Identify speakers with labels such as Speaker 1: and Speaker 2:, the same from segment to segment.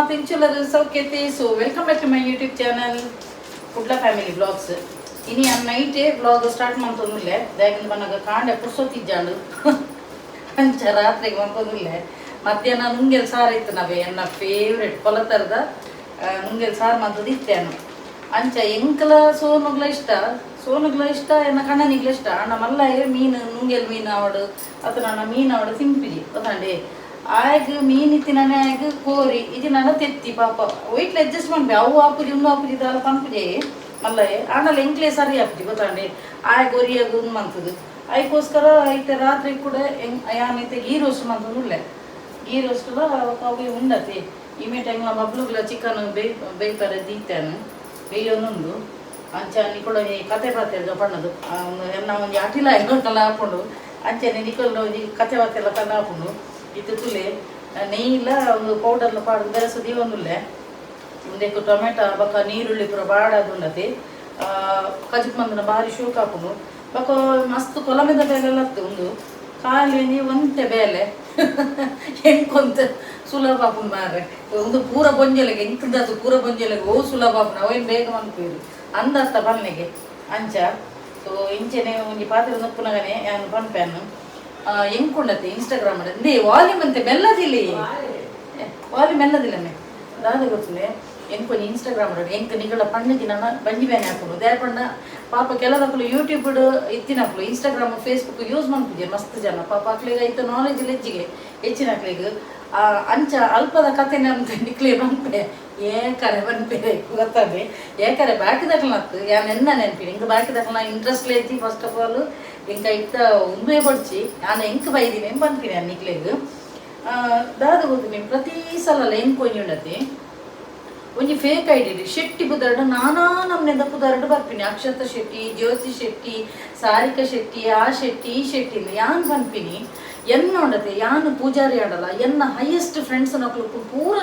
Speaker 1: ಮಾತಿಂಚುಲರು ಸೌಖ್ಯತೆ. So welcome back to my YouTube channel, Kudla family vlogs. ಇನಿ ಆ ನೈಟೇ vlog start ಮಂತೊಂದುಲ್ಲೆ. ದಾಯೆಗಂದ್ ಪನ್ನಗ ಕಾಂಡೆ ಪುರ್ಸೊತ್ತಿಜ್ಜಾಂಡು, ಅಂಚ ರಾತ್ರಿಗೆ ಮಂತೊಂದುಲ್ಲೆ. ಮಧ್ಯಾಹ್ನ ನುಂಗೆಲ್ ಸಾರು ಇತ್ತು ನವೆ, ಎನ್ನ ಫೇವ್ರೆಟ್ ಕೊಲತರದ ನುಂಗೆಲ್ ಸಾರು ಮಂತದ್ದು ಇತ್ತೇನು. ಅಂಚ ಎಂಕಲ ಸೋನುಗ್ಲ ಇಷ್ಟ, ಸೋನುಗ್ಲ ಇಷ್ಟ, ಎನ್ನ ಕಣ್ಣನಿಗ್ಲ ಇಷ್ಟ. ಅಣ್ಣ ಮಲ್ಲಾಯ ಮೀನು, ನುಂಗೆಲ್ ಮೀನು ಅವಡು ಅತ್ತ ನನ್ನ ಮೀನು ಅವಡು ತಿಂಪಿಜಿ ಗೊತ್ತಾಂಡೆ. ಆಯಗ್ ಮೀನ್ ಇತ್ತಿನಾನೆ ಆಯಗ್ ಕೋರಿ ಇಜಿನಾನ ತೆತ್ತಿ ಪಾಪ ಒಯ್ಟ್ಲ ಅಡ್ಜಸ್ಟ್ ಮನ್ಪೆ. ಅವು ಆಪುಜಿ, ಉಂದು ಆಪುಜಿ, ದಾಲ ಪನ್ಪುಜೆ ಮಲ್ಲಯೆ. ಆಂಡಲ ಎಂಕ್ಲೆ ಸರಿ ಆಪುಜಿ ಗೊತ್ತಾಂಡೆ. ಆಯಗ್ ಒರಿಯಾಗ ಉಂದು ಮಂತದು ಐಕೋಸ್ಕರ ಇತ್ತೆ ರಾತ್ರಿ ಕೂಡ ಯಾನ್ ಇತ್ತೆ ಗೀ ರೋಸ್ಟ್ ಮಂತೊಂದು ಉಲ್ಲೆ. ಗೀ ರೋಸ್ಟ್ಲ ಅವು ಉಂಡತಿ. ಇಮೆ ಟೈಮ್ಲ ಬಬ್ಲುಗ್ಲ ಚಿಕನ್ ಬೇಯ್ ಬೇಯ್ಪರೆ ದೀತೇನೆ, ಬೇಯೊಂದುಂಡು. ಅಂಚ ನಿಕುಲು ಈ ಕತೆ ಪಾತೆರ್ದ ಪಣ್ಣದು ಎನ್ನ ಒಂಜಿ ಅಟಿಲ ಐಟಲ್ಲ ಹಾಕೊಂಡು. ಅಂಚನೆ ನಿಕುಲು ಒಂಜಿ ಕತೆ ಪಾತೆರ್ಲ ಪಂಡ ಹಾಕೊಂಡು. ಇತ್ತೆ ತುಲೆ, ನೆಯ್ಯಿಲ ಒಂದು ಪೌಡರ್ಲ ಪಾಡ್ದು ಬೆರಸು ದೀವೊಂದುಲ್ಲೆ. ಉಂದೆಕ್ ಟೊಮೆಟೊ ಬೊಕ್ಕ ನೀರುಳ್ಳಿ ಪೂರ ಬಾಡಾದುಂಡತಿ. ಕಜಿಪ್ ಮಂದನ ಬಾರಿ ಶೋಕ್ ಆಪುಂಡು. ಬೊಕ್ಕ ಮಸ್ತ್ ಕೊಲಮೆದ ಬೇಲೆ ಅತ್ತು ಉಂದು. ಖಾಲಿ ಒಂಜಿ ಒಂತೆ ಬೇಲೆ, ಎಂಕೊಂತ ಸುಲಭ ಆಪುಂಡು ಮಾರ್ರೆ. ಒಂದು ಪೂರ ಬೊಂಜೆಲೆಗೆ ಎಂಕದದು ಪೂರ ಬೊಂಜೆಲೆಗೆ ಓ ಸುಲಭ ಆಪುಂಡು, ಅವೇನು ಬೇಗ ಮನ್ಪುವೆರ್ ಅಂದರ್ಥ ಪನ್ನೆಗೆ. ಅಂಚ ಸೊ ಇಂಚೆನೆ ಒಂಜಿ ಪಾತ್ರೆ ನುಪ್ಪುನಗನೆ ಯಾನ್ ಪನ್ಪೆನ್ ಎಂಕುಂಡತೆ ಇನ್ಸ್ಟಾಗ್ರಾಮ್ ಇಂದೇ ವಾಲ್ಯೂಮ್ ಅಂತೆ ಮೆಲ್ಲದಿಲ್ಲಿ, ವಾಲ್ಯೂಮ್ ಮೆಲ್ಲದಿಲ್ಲನೆ. ದಾದ ಗೊತ್ತುಂಡೆ, ಎಂಕೊಂಜಿ ಇನ್ಸ್ಟಾಗ್ರಾಮ್ ಎಂಕ್ ನಿಗಳ ಪಣ್ಣುಜಿ, ನನ್ನ ಬಂಜಿ ಬೇನೆ ಹಾಕುಂಡು. ದಾಯೆ ಪಂಡ ಪಾಪ ಕೆಲವಕ್ಲು ಯೂಟ್ಯೂಬ್ ಇತ್ತಿನಕ್ಲು ಇನ್ಸ್ಟಾಗ್ರಾಮ್, ಫೇಸ್ಬುಕ್ ಯೂಸ್ ಮನ್ಪುಜೆರ್ ಮಸ್ತ್ ಜನ. ಪಾಪ ಅಕ್ಲೆಗ್ ಐತ ನಾಲೆಜ್ ಲೆಜ್ಜಿಗೆ ಹೆಚ್ಚಿನಕ್ಲೆಗ್. ಅಂಚ ಅಲ್ಪದ ಕತೆ ಅಂತ ನಿಕ್ಲೆ ಪನ್ಪೆ. ಏಕರೆ ಪನ್ಪೆ ಗೊತ್ತಾದೆ, ಏಕರೆ ಬಾಕಿದಕ್ಲನತ್ತು ಯಾನ್ ಎನ್ನ ನೆನ್ಪಿನಿ. ಇಂಕ್ ಬಾಕಿದಕ್ಲನ ಇಂಟ್ರೆಸ್ಟ್ ಲೇಜಿ. ಫಸ್ಟ್ ಆಫ್ ಆಲ್ ಎಂಕ ಇತ್ತ ಉಂದುವೇ ಬೊಡ್ಚಿ, ಯಾನ್ ಎಂಕ್ ಬೈದಿನಿ ಪನ್ಪಿನಿ ಯಾನ್ ನಿಕ್ಲೆಗ್. ದಾದ ಗೊತ್ತುಂಡಿ, ಪ್ರತಿ ಸಲ ಎಂಕ್ ಒಂಜಿ ಉಂಡತಿ ಒಂಜಿ ಫೇಕ್ ಐಡಿ ಶೆಟ್ಟಿ ಪುದರ್ಡ್ ನಾನಾ ನಮ್ನೆದ ಪುದರ್ಡ್ ಬರ್ಪಿನಿ. ಅಕ್ಷತ ಶೆಟ್ಟಿ, ಜ್ಯೋತಿ ಶೆಟ್ಟಿ, ಸಾರಿಕಾ ಶೆಟ್ಟಿ, ಆ ಶೆಟ್ಟಿ, ಈ ಶೆಟ್ಟಿ. ಯಾನ್ ಪನ್ಪಿನಿ, ಎನ್ನ ಉಂಡತೆ ಯಾನ್ ಪೂಜಾರಿ ಆಡಲ್ಲ. ಎನ್ನ ಹೈಯೆಸ್ಟ್ ಫ್ರೆಂಡ್ಸ್ ನಕುಲು ಪೂರ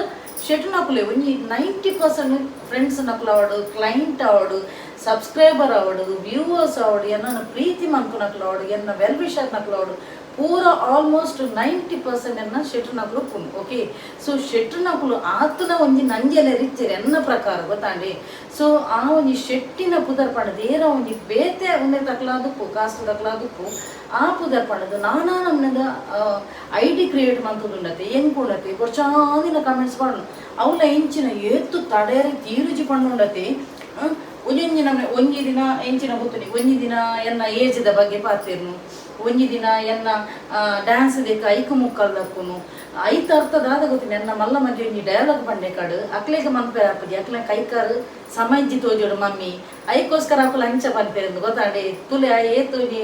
Speaker 1: ಶೆಟ್ಟಿ ನಕುಲೆ. ಒಂಜಿ 90% ಫ್ರೆಂಡ್ಸ್ ನಕುಲು ಆವಡು, ಕ್ಲೈಂಟ್ ಆವಡು, ಸಬ್ಸ್ಕ್ರೈಬರ್ ಆವಡು, ವ್ಯೂವರ್ಸ್ ಆವಡು, ಎನ್ನನ್ನು ಪ್ರೀತಿ ಮನ್ಪುನಕ್ಲು ಆವಡು, ಎನ್ನ ವೆಲ್ ವಿಷರ್ ನಕುಲು ಆವಡು, ಪೂರ ಆಲ್ಮೋಸ್ಟ್ 90% ಎನ್ನ ಶೆಟ್ರು ನಕುಲು ಉಪ್ಪುಂಡು. ಓಕೆ, ಸೊ ಶೆಟ್ರು ನಕುಲು ಆತನ ಒಂಜಿ ನಂಜೆಲೆ ರಿಚ್ಚೆರ್ ಎನ್ನ ಪ್ರಕಾರ ಗೊತ್ತಾಂಡಿ. ಸೊ ಆ ಒಂಜಿ ಶೆಟ್ಟಿನ ಪುದರ್ ಪಂಡದು ಏರ ಒಂಜಿ ಬೇತೆ ಒಂದೇ ತಕ್ಲಾದುಪ್ಪು, ಕಾಸ್ಟ್ ತಕ್ಲಾದುಪ್ಪು. ಆ ಪುದರ್ ಪಂಡದು ನಾನಾ ನಮ್ನದ ಐಡಿ ಕ್ರಿಯೇಟ್ ಮಂತುದುಂಡತೆ. ಎಂಕುಂಡತೆ ಬೊರ್ಚಾದಿನ ಕಮೆಂಟ್ಸ್ ಪಾಡು ಅವಲ ಇಂಚಿನ ಏತು ತಡೆಯರೆ ತೀರುಜಿ ಪಂಡುಂಡತೆ. ಒಂಜೊಂಜಿ ನಮ್ನೆ ಒಂಜಿ ದಿನ ಎಂಚಿನ ಗೊತ್ತುನಿ, ಒಂಜಿ ದಿನ ಎನ್ನ ಏಜ್ದ ಬಗ್ಗೆ ಪಾತೆರ್ನು, ಒಂಜಿ ದಿನ ಎನ್ನ ಡ್ಯಾನ್ಸ್ ದೇಕ ಐಕು ಮುಕ್ಕಲ್ ದಕ್ಕುನು. ಐತ ಅರ್ಥ ದಾದ ಗೊತ್ತಿನಿ, ಎನ್ನ ಮಲ್ಲ ಮಜ್ಜಿ ಒಂಜಿ ಡೈಲಾಗ್ ಪಂಡೆ ಕಾಡು ಅಕ್ಲೆಗ್ ಮನ್ಪೆ ಆಪುಜಿ, ಅಕ್ಲೆ ಕೈಕಾರು ಸಮಜ್ಜಿ ತೋಜೋಡು ಮಮ್ಮಿ, ಐಕೋಸ್ಕರ ಅಕುಲು ಅಂಚ ಪನ್ಪೆರ್ ಗೊತ್ತಾಂಡೆ. ತುಲೆ ಏತು ಒಂಜಿ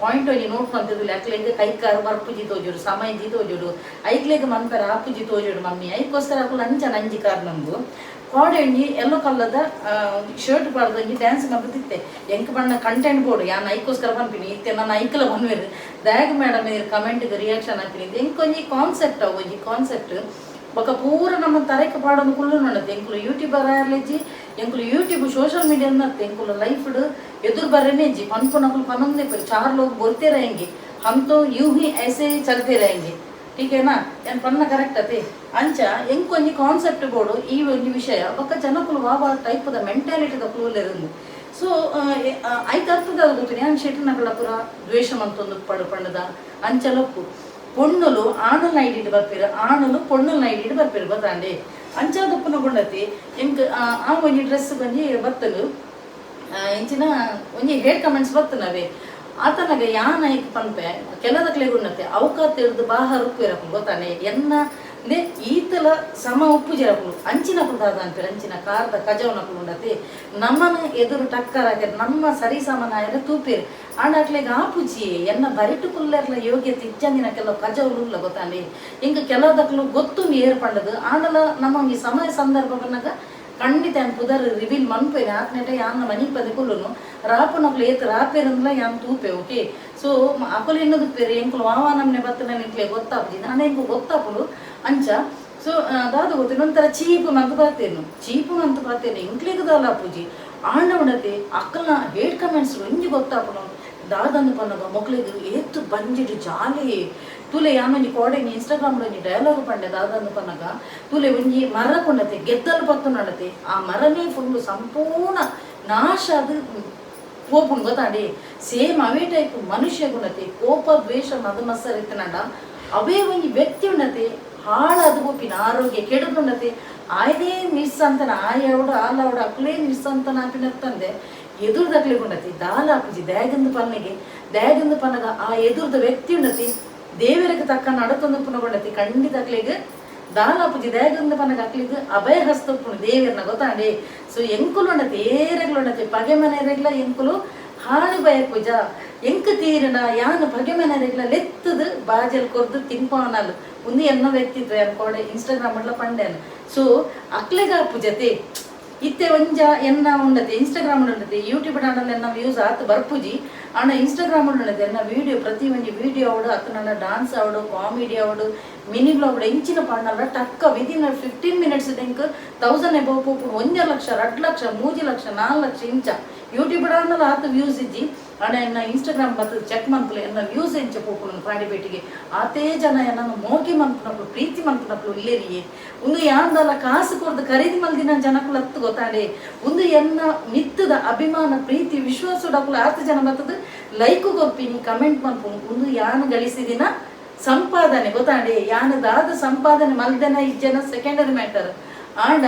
Speaker 1: ಪಾಯಿಂಟ್ ಒಂಜಿ ನೋಟ್ ಮಂತಿದ್ಲು, ಅಕ್ಲೆಗ್ ಕೈಕಾರು ಬರ್ಪುಜಿ ತೋಜೋಡು, ಸಮಯಜಿ ತೋಜೋಡು, ಐಕ್ಲೆಗ್ ಮನ್ಪೆರ ಆಪುಜಿ ತೋಜೋಡು ಮಮ್ಮಿ, ಐಕೋಸ್ಕರ ಅಕುಲು ಅಂಚ ನಂಜಿ ಕಾರಣಂದು. ಕೋಡೆ ಒಂಜಿ ಎಲ್ಲೋ ಕಲ್ಲದ ಶರ್ಟ್ ಪಾಡ್ದು ಒಂಜಿ ಡ್ಯಾನ್ಸ್ ಮಂತಿತ್ತೆ. ಎಂಕ್ ಪಂಡ ಕಂಟೆಂಟ್ ಬೋಡು, ಯಾನ್ ಐಕೋಸ್ಕರ ಪನ್ಪಿನಿ. ಇತ್ತೆ ನನ್ನ ಐಕಲ ಪನ್ವೆರ್, ದಾಗ್ ಮೇಡಮ್ ಇರ್ ಕಮೆಂಟ್ಗೆ ರಿಯಾಕ್ಷನ್ ಹಾಕಿನಿ. ಎಂಕ್ ಒಂಜಿ ಕಾನ್ಸೆಪ್ಟ್, ಅವು ಒಂಜಿ ಕಾನ್ಸೆಪ್ಟ್. ಬೊಕ ಪೂರ ನಮ್ಮ ತರೆಕ್ ಪಾಡೊಂದು ಕುಲ್ಲು ನೋಡತ್ತೆ. ಎಂಕುಲು ಯೂಟ್ಯೂಬರ್ ಆರ್ಲೆಜ್ಜಿ, ಎಂಕುಲು ಯೂಟ್ಯೂಬ್ ಸೋಷಿಯಲ್ ಮೀಡಿಯಾ ಎಂಕುಲು ಲೈಫ್ ಎದುರು ಬರನೇ ಜಿ. ಪನ್ಪುನಕುಲು ಪನೊಂದೇ ಪರಿ, चार लोग बोलते रहेंगे, हम तो यूं ही ऐसे ही चलते रहेंगे, ठीक है ना? ಏನ್ ಪನ್ನ ಕರೆಕ್ಟ್ ಅತೆ. ಅಂಚ ಎಂಕೊಂಜಿ ಕಾನ್ಸೆಪ್ಟ್ ಬೋಡು ಈ ಒಂಜಿ ವಿಷಯ. ಬೊಕ್ಕ ಜನಕುಲು ವಾವ ಟೈಪ್ದ ಮೆಂಟಾಲಿಟಿ ದಕುಲು. ಸೊ ಐತ ಅರ್ಥದ ಗೊತ್ತಿನಿ, ಯಾನ್ ಶೆಟ್ಟಿನಕಲ ಪೂರ ದ್ವೇಷ ಮಂತೊಂದು ಪಡು ಪಂಡದ ಅಂಚಲೊಪ್ಪು. ಪೊಣ್ಣುಲು ಆಣುಲ್ ಐಡಿಡ್ ಬರ್ಪೇರು, ಆಣುಲು ಪೊಣ್ಣುಲ್ ಐಡಿಡ್ ಬರ್ಪೇರು ಗೊತ್ತಾಂಡೆ. ಅಂಚಾದಪ್ಪನ ಗುಂಡತಿ ಎಂಕ್ ಆ ಆ ಒಂಜಿ ಡ್ರೆಸ್ ಒಂಜಿ ಬತ್ತಲು ಇಂಚಿನ ಒಂಜಿ ಹೇಡ್ ಕಮೆಂಟ್ಸ್ ಬತ್ತನವೇ. ಆತನಗ ಯಾನ್ ಐಕ್ ಪನ್ಪೆ, ಕೆಲದಕ್ಲೆಗ್ ಉನ್ನತೆ ಅವಕಾತ ಹಿಡ್ದು ಬಾಹರ್ ಉಪ್ಪುರಕುಲು ಗೊತ್ತಾನೆ. ಎನ್ನ ನೆ ಈತಲ ಸಮ ಉಪ್ಪುಜಿರಕುಲು ಅಂಚಿನಕುಲು ದಾದ ಅನ್ಪೆರ್, ಅಂಚಿನ ಕಾರ್ದ ಕಜವನಕುಲು ಉಂಡತೆ. ನಮ್ಮನ ಎದುರು ಟಕ್ಕರ್ ಹಾಕ್ಯಾರ, ನಮ್ಮ ಸರಿ ಸಮನಾಯರ ತೂಪೇರು. ಆಂಡ ಅಕ್ಲೆಗ್ ಆಪುಜಿ. ಎನ್ನ ಬರಿಟು ಕುಲ್ಲೆರ್ಲ ಯೋಗ್ಯತೆ ಇಜ್ಜಂದಿನ ಕೆಲವು ಕಜವುಲು ಉಲ್ಲ ಗೊತ್ತಾಂಡಿ. ಇಂಕ ಕೆಲವದಕ್ಲು ಗೊತ್ತು ಏರ್ ಪಂಡದು. ಆಂಡಲ ನಮ್ಮ ಒಂಜಿ ಸಮಯ ಸಂದರ್ಭ ಬಂದಾಗ ಖಂಡಿತ ಯಾನ್ ಪುದರ್ ರಿವೀಲ್ ಮನ್ಪೇನೆ. ಆತ್ನೆಟ ಯಾನ್ ಮನಿ ಪದೆ ಕುಲ್ಲುನು ರಾಪುನಕ್ಲು ಏತ್ ರಾಪೇರಂದ್ಲ ಯಾನ್ ತೂಪೆ. ಓಕೆ, ಸೊ ಅಕುಲು ಎನ್ನದು ಪೇರು ಎಂಕುಲು ವಾವಾ ನಮ್ನೆ ಬತ್ತನ ನಿಕ್ಲೆ ಗೊತ್ತಾಪುಜಿ, ಆಂಡ ಎಂಕು ಗೊತ್ತಾಪುಂಡು. ಅಂಚ ಸೊ ದಾದ ಗೊತ್ತಿನ ಒಂಥರ ಚೀಪ್ ಮಂತ್ ಪಾತೇನು, ಚೀಪ್ ಮಂತ್ ಪಾತೇನು. ಎಂಕ್ಲೆಗ್ ದಾಲ ಪೂಜಿ ಆಂಡ ಉಂಡತೆ ಅಕ್ಕಲ್ನ ಹೇಟ್ ಕಮೆಂಟ್ಸ್ ಒಂಜಿ ಗೊತ್ತಾಪುಂಡು. ದಾದಂದು ಪನ್ನಗ ಮೊಕ್ಲೆಗ್ ಏತ್ ಬಂಜಿಡ್ ಜಾಲಿ ತೂಲೆ. ಯಾನೊಂಜಿ ಕೋಡೆ ಇನ್ಸ್ಟಾಗ್ರಾಮ್ ಒಂಜಿ ಡೈಲಾಗ್ ಪಂಡೆ. ದಾದಂದು ಪನ್ನಗ, ತೂಲೆ, ಒಂಜಿ ಮರ ಕೊಂಡತೆ ಗೆದ್ದಲು ಪತ್ತುನಡತೆ, ಆ ಮರನೇ ಫುಲ್ ಸಂಪೂರ್ಣ ನಾಶ ಅದು ಪೋಪುಂಡು, ಗೊತ್ತಾಂಡಿ? ಸೇಮ್ ಅವೇ ಟೈಪ್ ಮನುಷ್ಯ ಗುಣತೆ ಕೋಪ, ದ್ವೇಷ, ಮದ ಮತ್ಸರ ಇತ್ತನಂಡ ಅವೇ ಒಂಜಿ ವ್ಯಕ್ತಿ ಉಂಡತೆ ಹಾಳಾದ ಪೋಪಿನ, ಆರೋಗ್ಯ ಕೆಡುದುಂಡತೆ. ಆಯ್ದೇ ನಿಸ್ಸಂತನ ಆಯವಡು ಆಲವಡು ಅಕ್ಲೇ ನಿಸ್ಸಂತನ ಆಪಿನತ್ತಂದೆ ಎದುರ್ದಕ್ಲೆ ಉಂಡತಿ ದಾಲ ಆಪುಜಿ. ದ್ಯಾಗಂದು ಪನ್ನೆಗೆ, ದ್ಯಾಗಂದು ಪನ್ನಗ ಆ ಎದುರ್ದ ವ್ಯಕ್ತಿ ಉಂಡತಿ ದೇವರಿಗೆ ತಕ್ಕ ನಡತೊಂದು ಪುನಗೊಂಡತಿ ಖಂಡಿತ ಅಕ್ಲೆಗ್ ದಾಲ ಆಪುಜಿ. ದ್ಯಾಗಂದು ಪನ್ನಗ ಅಕ್ಲೆಗ್ ಅಭಯ ಹಸ್ತ ಉಪ್ಪುಂಡು ದೇವೆರ್ನ, ಗೊತ್ತಾಂಡಿ? ಸೊ ಎಂಕುಲು ಉಂಡತಿ ಏರೆಗ್ಲು ಉಂಡತಿ ಪಗೆ ಮನೆರೆಗ್ಲ ಎಂಕುಲು ಹಾಳು ಬಯಪುಜ. ಎಂಕ್ ತೀರಿನ ಯಾನ್ ಪಗೆ ಮನೆರೆಗ್ಲ ಲೆತ್ತದು ಬಾಜಲ್ ಕೊರ್ದು ತಿನ್ಪಾವನಲ್. ಉಂದು ಎನ್ನ ವ್ಯಕ್ತಿತ್ವ. ಯಾನ್ ಕೋಡೆ ಇನ್ಸ್ಟಾಗ್ರಾಮ್ ಡ್ಲ ಪಂಡೇನು. ಸೊ ಅಕ್ಲೆಗ ಪೂಜತೆ ಇತ್ತೆ ಒಂಜ ಎನ್ನ ಉಂಡತೆ ಇನ್ಸ್ಟಾಗ್ರಾಮ್ ಉಂಡತೆ, ಯೂಟ್ಯೂಬ್ ಆಂಡಲ ಎನ್ನ ವ್ಯೂಸ್ ಆತ್ ಬರ್ಪುಜಿ. ಆಂಡ ಇನ್ಸ್ಟಾಗ್ರಾಮ್ ಉಂಡತೆ ಎನ್ನ ವೀಡಿಯೋ, ಪ್ರತಿ ಒಂಜಿ ವೀಡಿಯೋ ಅವಡು, ಅತ್ತ ನನ್ನ ಡಾನ್ಸ್ ಅವಡು, ಕಾಮಿಡಿ ಅವಡು, ಮಿನಿ ವ್ಲಾಗ್ ಇಂಚಿನ ಪಾಡ್ನಲ್ಲ ಟಕ್ಕ ವಿದಿನ್ 15 ಮಿನಿಟ್ಸ್ ಎಂಕ್ 1000 ಎಬವ್ ಪೋಪುಂಡು. 1.5 ಲಕ್ಷ, 2 ಲಕ್ಷ, 3 ಲಕ್ಷ, 4 ಲಕ್ಷ ಇಂಚ. ಯೂಟ್ಯೂಬ್ ಆಂಡಲ ಆತ್ ವ್ಯೂಸ್ ಇಜ್ಜಿ. ಆಂಡ ಎನ್ನ ಇನ್ಸ್ಟಾಗ್ರಾಮ್ ಬತ್ತದ ಚೆಕ್ ಮನ್ಪುಲೆ, ಎನ್ನ ವ್ಯೂಸ್ ಎಂಚ ಪೋಪುಂಡು ಪಾಡಿಪೇಟಿಗೆ. ಆತೇ ಜನ ಎನ್ನನ್ನು ಮೋಕೆ ಮನ್ಪುನಕ್ಲು, ಪ್ರೀತಿ ಮನ್ಪುನಕ್ಲು ಇಲ್ಲೇರಿಯೇ. ಉಂದು ಯಾಂದಲ ಕಾಸು ಕೊರ್ದು ಖರೀದಿ ಮಲ್ದಿನ ಜನಕುಲು ಅತ್ತು, ಗೊತ್ತಾಂಡೆ? ಉಂದು ಎನ್ನ ಮಿತ್ತದ ಅಭಿಮಾನ, ಪ್ರೀತಿ, ವಿಶ್ವಾಸಡಕ್ಲು ಆತ ಜನ ಬತ್ತದ ಲೈಕ್ ಕೊರ್ಪಿನಿ, ಕಮೆಂಟ್ ಮನ್ಪುನು. ಉಂದು ಯಾನ್ ಗಳಿಸಿದಿನ ಸಂಪಾದನೆ, ಗೊತ್ತಾಂಡೆ? ಯಾನ್ ದಾದ ಸಂಪಾದನೆ ಮಲ್ದನ ಇಜ್ಜನ ಸೆಕೆಂಡರಿ ಮ್ಯಾಟರ್. ಆಂಡ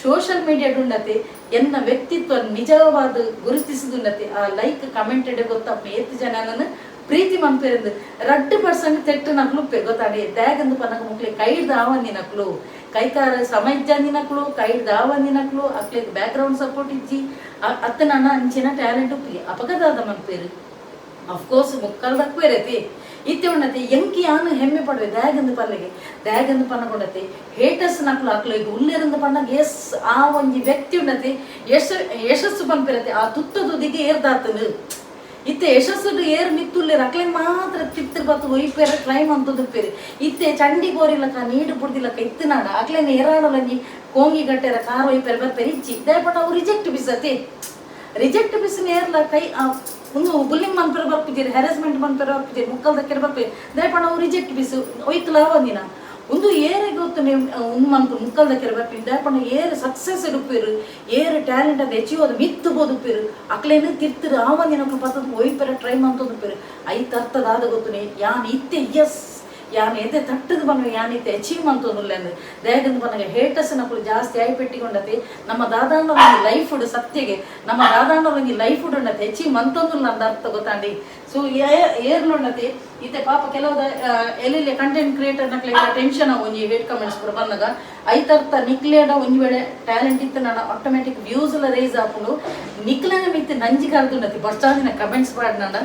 Speaker 1: ಸೋಷಿಯಲ್ ಮೀಡಿಯಾಡುಂಡತೆ ಎನ್ನ ವ್ಯಕ್ತಿತ್ವ ನಿಜವಾದ ಗುರುತಿಸುದುಂಡತೆ ಆ ಲೈಕ್ ಕಮೆಂಟ್ ಗೊತ್ತಪ್ಪ ಏತ್ ಜನನನ್ನು ಪ್ರೀತಿ ಮನ್ಪೆರಂದು. 2% ತೆಟ್ಟು ನಕ್ಲು ಉಪ್ಪೆ, ಗೊತ್ತಾಂಡೆ? ದ್ಯಾಗಂದು ಪನ್ನಗ ಮುಕ್ಲೆ ಕೈಡ್ದ ಆವಂದಿನಕ್ಲು, ಕೈಕಾರ ಸಮಜ್ಜಂದಿನಕ್ಲು, ಕೈಡ್ದ ಆವಂದಿನಕ್ಲು, ಅಕ್ಲೆಗ್ ಬ್ಯಾಕ್ ಗ್ರೌಂಡ್ ಸಪೋರ್ಟ್ ಇಜ್ಜಿ. ಅತ್ತ ನನ್ನ ಅಂಚಿನ ಟ್ಯಾಲೆಂಟ್ ಉಪ್ಪಿ ಅಪಗದಾದ ಮನ್ಪೇರು. ಅಫ್ಕೋರ್ಸ್ ಮುಕ್ಕಲ್ ದಕ್ವೇರತಿ ಇತ್ತೆ ಉಣ್ಣತೆ ಎಂಕಿ ಯಾನು ಹೆಮ್ಮೆ ಪಡುವೆ. ದ್ಯಾಗಂದು ಪನ್ನೆಗೆ, ದ್ಯಾಗಂದು ಪನ್ನಕೊಂಡತೆ ಹೇಟರ್ಸ್ ನಕ್ಲು ಅಕ್ಲು ಉಲ್ಲೇರಂದು ಪನ್ನಗ ಎಸ್ ಆ ಒಂಜಿ ವ್ಯಕ್ತಿ ಉಂಡತೆ ಯಶಸ್ಸು ಪನ್ಪಿರತೆ. ಆ ತುತ್ತ ತುದಿಗೆ ಏರ್ದಾತನು. ಇತ್ತೆ ಯಶಸ್ಸು ಏರ್ ಮಿತ್ತುಲ್ಲೇರು ಅಕ್ಲೆ ಮಾತ್ರ ತಿತ್ತರ್ ಬತ್ತು ಒಯ್ಪೇರ ಟ್ರೈ ಮಂತುದುಪ್ಪೇರು. ಇತ್ತೆ ಚಂಡಿ ಬೋರಿಲಕ ನೀಡು ಬುಡ್ದಿಲಕ ಇತ್ತನಾಡ ಅಕ್ಲೆನ ಏರಾಡಲಂಜಿ ಕೋಂಗಿ ಗಟ್ಟೆರ ಕಾರ್ ಒಯ್ಪೇರ ಬರ್ಪೇರು ಇಚ್ಚಿ. ದಯಪಟ್ಟ ಅವು ರಿಜೆಕ್ಟ್ ಬಿಸತಿ, ರಿಜೆಕ್ಟ್ ಬಿಸಿನ ಏರ್ಲ ಕೈ ಒಂದು ಬುಲ್ಲಿಂಗ್ ಮನ್ಪೆರ ಬರ್ಪಿದ್ದೀರಿ, ಹ್ಯಾರಸ್ಮೆಂಟ್ ಮನ್ಪೆರ ಬರ್ಪಿದ್ದೀರಿ, ಮುಕ್ಕಲ್ ದಕ್ಕೆರ ಬರ್ಪಿ. ದಯಪಂಡ ಅವು ರಿಜೆಕ್ಟ್ ಬಿಸು ಒಯ್ತಲ ಒಂದಿನ ಒಂದು ಏರೆ ಗೊತ್ತು ನೀವು ಉಂದು ಮನ್ಪು ಮುಕ್ಕಲ್ ದಕ್ಕೆರ ಬರ್ಪಿ. ದಯಪಂಡ ಏರ್ ಸಕ್ಸಸ್ ಇಡುಪ್ಪೇರು, ಏರ್ ಟ್ಯಾಲೆಂಟ್ ಅದು ಅಚೀವ್ ಅದು ಮಿತ್ತು ಬೋದುಪ್ಪೇರು, ಅಕ್ಲೇನು ತಿರ್ತಿರು ಆ ಒಂದಿನ ಪತ್ತದ ಒಯ್ಪೆರ ಟ್ರೈ ಮಂತೊಂದುಪ್ಪೇರು. ಐತ ಅರ್ಥದಾದ ಗೊತ್ತು ಯಾನ್ ಇತ್ತೆ ಎಸ್ ಯಾನ್ ಎದೆ ತಟ್ಟದು ಬಂದು ಯಾನ್ ಇತ್ತೆ ಅಚೀವ್ ಮಂತೊಂದುಲ್ಲ. ದಯಗಂದು ಪನ್ನಗ ಹೇಟರ್ಸ್ ನಕುಲು ಜಾಸ್ತಿ ಆಯಿ ಪೆಟ್ಟಿಕೊಂಡತೆ ನಮ್ಮ ದಾದಾಂಡ ಒಂಜಿ ಲೈಫ್ ಸತ್ಯಗೆ ನಮ್ಮ ದಾದಾಂಡ ಒಂಜಿ ಲೈಫ್ ಉಂಡತೆ ಅಚೀವ್ ಮಂತೊಂದುಲ್ಲ ಅಂದ ಅರ್ಥ, ಗೊತ್ತಾಂಡಿ? ಸೊ ಏರ್ಲುಂಡತೆ ಇತ್ತೆ ಪಾಪ ಕೆಲವು ಎಲ್ಲೆಲ್ಲಿ ಕಂಟೆಂಟ್ ಕ್ರಿಯೇಟರ್ ನಕ್ಲೆ ಟೆನ್ಷನ್ ಒಂಜಿ ಹೇಟ್ ಕಮೆಂಟ್ಸ್ ಪೂರ ಬಂದಾಗ. ಐತರ್ಥ ನಿಕ್ಲೇಡ ಒಂಜಿ ವೇಳೆ ಟ್ಯಾಲೆಂಟ್ ಇತ್ತು ನಾನು ಆಟೋಮೆಟಿಕ್ ವ್ಯೂಸ್ ಎಲ್ಲ ರೇಸ್ ಆಪುಂಡು. ನಿಕ್ಲನ ಮಿತ್ತು ನಂಜಿ ಕರೆದುಂಡತಿ ಬರ್ಚಾದಿನ ಕಮೆಂಟ್ಸ್ ಪಾಡ್ನಂಡ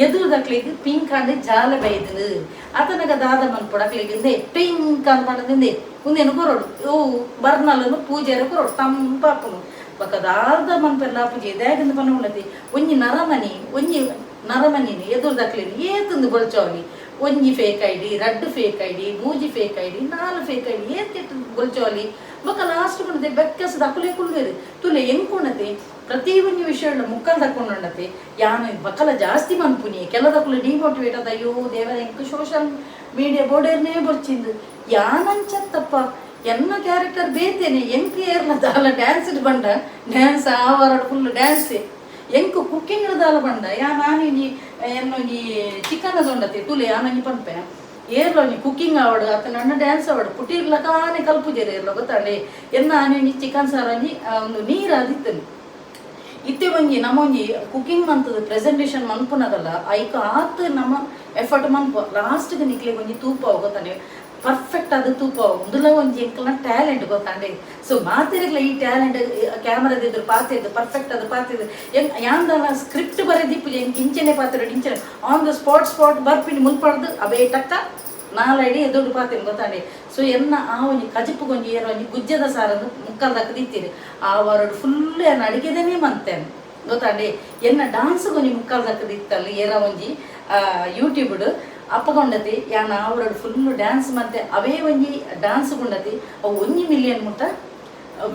Speaker 1: ಎದುರುದಕ್ಲಿಗೆ ಪಿಂಕ್ ಅಂಡ್ ಜಾಲ ಬೈದು ಆತನಗ ದಾದ ಮನ್ಪೊಡು ಅಕ್ಲಿಗೆ ಇಂದೆ ಪಿಂಕ್ ಅಂತ ಪಂಡದಿಂದೆ ಉಂದೇನು ಕೊರೊಡು. ಓ ಬರ್ನಲ್ಲನು ಪೂಜೆರ ಕೊರೊಡು ತಂಪಾಪುಂಡು. ಬೊಕ ದಾದ ಮನ್ಪೆರ್ಲ ಪೂಜೆ. ದಾಗಂದು ಪನ್ನ ಉಂಡತಿ ಒಂಜಿ ನರಮನಿ, ಒಂಜಿ ನರಮನಿని ಎದುರುದಕ್ಲಿಗೆ ಏತಂದು ಬೊಲ್ಚವಲಿ. ಒಂಜಿ ಫೇಕ್ ಐಡಿ, ರಡ್ಡು ಫೇಕ್ ಐಡಿ, ಮೂಜಿ ಫೇಕ್ ಐಡಿ, ನಾಲ್ ಫೇಕ್ ಐಡಿ, ಏತೆಟ್ಟು ಬೊಲ್ಚವಲಿ? ಬೊಕ ಲಾಸ್ಟ್ ಕೊಣತೆ ಬೆಕ್ಕಸದ ಅಕುಲೆ ಕುಲ್ವೇರು ತುಲೆ. ಎಂಕುಣತೆ ಪ್ರತಿ ಒಂಜಿ ವಿಷಯ ಮುಕ್ಕಲ್ ತಕೊಂಡುಂಡತೆ ಯಾನು ಬಕಲ ಜಾಸ್ತಿ ಮನ್ಪುನಿ. ಕೆಲದಕುಲು ಡಿಮೋಟಿವೇಟ್ ಅದ, ಅಯ್ಯೋ ದೇವರ, ಎಂಕ್ ಸೋಷಿಯಲ್ ಮೀಡಿಯಾ ಬೋರ್ಡೇರ್ನೇ ಬೊರ್ಚಿಂದು. ಯಾನಂಚತ್ತಪ್ಪ, ಎನ್ನ ಕ್ಯಾರೆಕ್ಟರ್ ಬೇತೇನೆ. ಎಂಕ್ ಏರ್ಲ ದಾಲ ಡ್ಯಾನ್ಸ್ ಬಂಡ ಡ್ಯಾನ್ಸ್ ಆವರಡ್ ಫುಲ್ ಡ್ಯಾನ್ಸ್. ಎಂಕ್ ಕುಕ್ಕಿಂಗ್ ದಾಲ ಬಂಡ ಯಾ ನಾನು ಒಂಜಿ ಎನ್ನೊಂಜಿ ಚಿಕನ್ ದೊಂಡತೆ ತುಲೆ. ಯಾನೊಂಜಿ ಪನ್ಪೆ, ಏರ್ಲ ಒಂಜಿ ಕುಕ್ಕಿಂಗ್ ಆವಡು ಅತ್ತ ನನ್ನ ಡ್ಯಾನ್ಸ್ ಆವಡು ಪುಟ್ಟಿರ್ಲಕಾನೆ ಕಲ್ಪುಜೆರ್ ಏರ್ಲ, ಗೊತ್ತಾಂಡೆ? ಎನ್ನ ಆನೆ ಒಂಜಿ ಚಿಕನ್ ಸಾರು ಒಂಜಿ ಒಂದು ನೀರು ಅದಿತ್ತನು. ಇತ್ತೆ ಒಂಜಿ ನಮ್ಮ ಒಂಜಿ ಕುಕಿಂಗ್ ಮಂತದ ಪ್ರೆಸೆಂಟೇಷನ್ ಮನ್ಪುನಗಲ್ಲ ಐಕ ಆತ್ ನಮ್ಮ ಎಫರ್ಟ್ ಮನ್ಪು. ಲಾಸ್ಟ್ಗೆ ನಿಕ್ಲೆಗ್ ಒಂಜಿ ತೂಪ ಗೊತ್ತಾನೆ, ಪರ್ಫೆಕ್ಟ್ ಅದು ತೂಪ. ಉಂದುಲ ಒಂಜಿ ಎಂಕಲ್ನ ಟ್ಯಾಲೆಂಟ್, ಗೊತ್ತಾಂಡೆ? ಸೊ ಮಾತೆರೆಗ್ಲ ಈ ಟ್ಯಾಲೆಂಟ್ ಕ್ಯಾಮರಾದ ಎದುರು ಪಾತೆದ್ದು ಪರ್ಫೆಕ್ಟ್ ಅದು ಪಾತೆದ್ದು ಯಾಂದಲ ಸ್ಕ್ರಿಪ್ಟ್ ಬರೆದಿಪ್ಪು. ಎಂಕ್ ಇಂಚನೆ ಪಾತೆರಡು, ಇಂಚನೆ ಆನ್ the spot spot ಬರ್ಪಿನಿ. ಮುನ್ಪಡ್ದು ಅವೇ ಟಕ್ಕ ನಾಲೈಡಿ ಎದುರು ಪಾತೇನೆ, ಗೊತ್ತಾಂಡೆ? ಸೊ ಎನ್ನ ಆ ಒಂಜಿ ಕಜಿಪುಗೊಂಜಿ ಏರ ಒಂಜಿ ಗುಜ್ಜದ ಸಾರನ್ನು ಮುಕ್ಕಲ್ ದಕ್ಕದಿತ್ತೀರಿ. ಆ ವಾರಡ್ ಫುಲ್ ಎನ್ನ ಅಡಿಗೆದೇನೆ ಮಂತೇನೆ, ಗೊತ್ತಾಂಡೆ? ಎನ್ನ ಡಾನ್ಸ್ ಒಂಜಿ ಮುಕ್ಕಲ್ ದಕ್ಕದಿತ್ತಲ್ಲ ಏರ ಒಂಜಿ ಯೂಟ್ಯೂಬ್ಡ್ ಅಪ್ಪಗೊಂಡತಿ. ಯಾನ್ ಆವರಡ್ ಫುಲ್ ಡ್ಯಾನ್ಸ್ ಮಂತೆ. ಅವೇ ಒಂಜಿ ಡ್ಯಾನ್ಸ್ ಗುಂಡತಿ ಅವು 1 ಮಿಲಿಯನ್ ಮುಟ್ಟ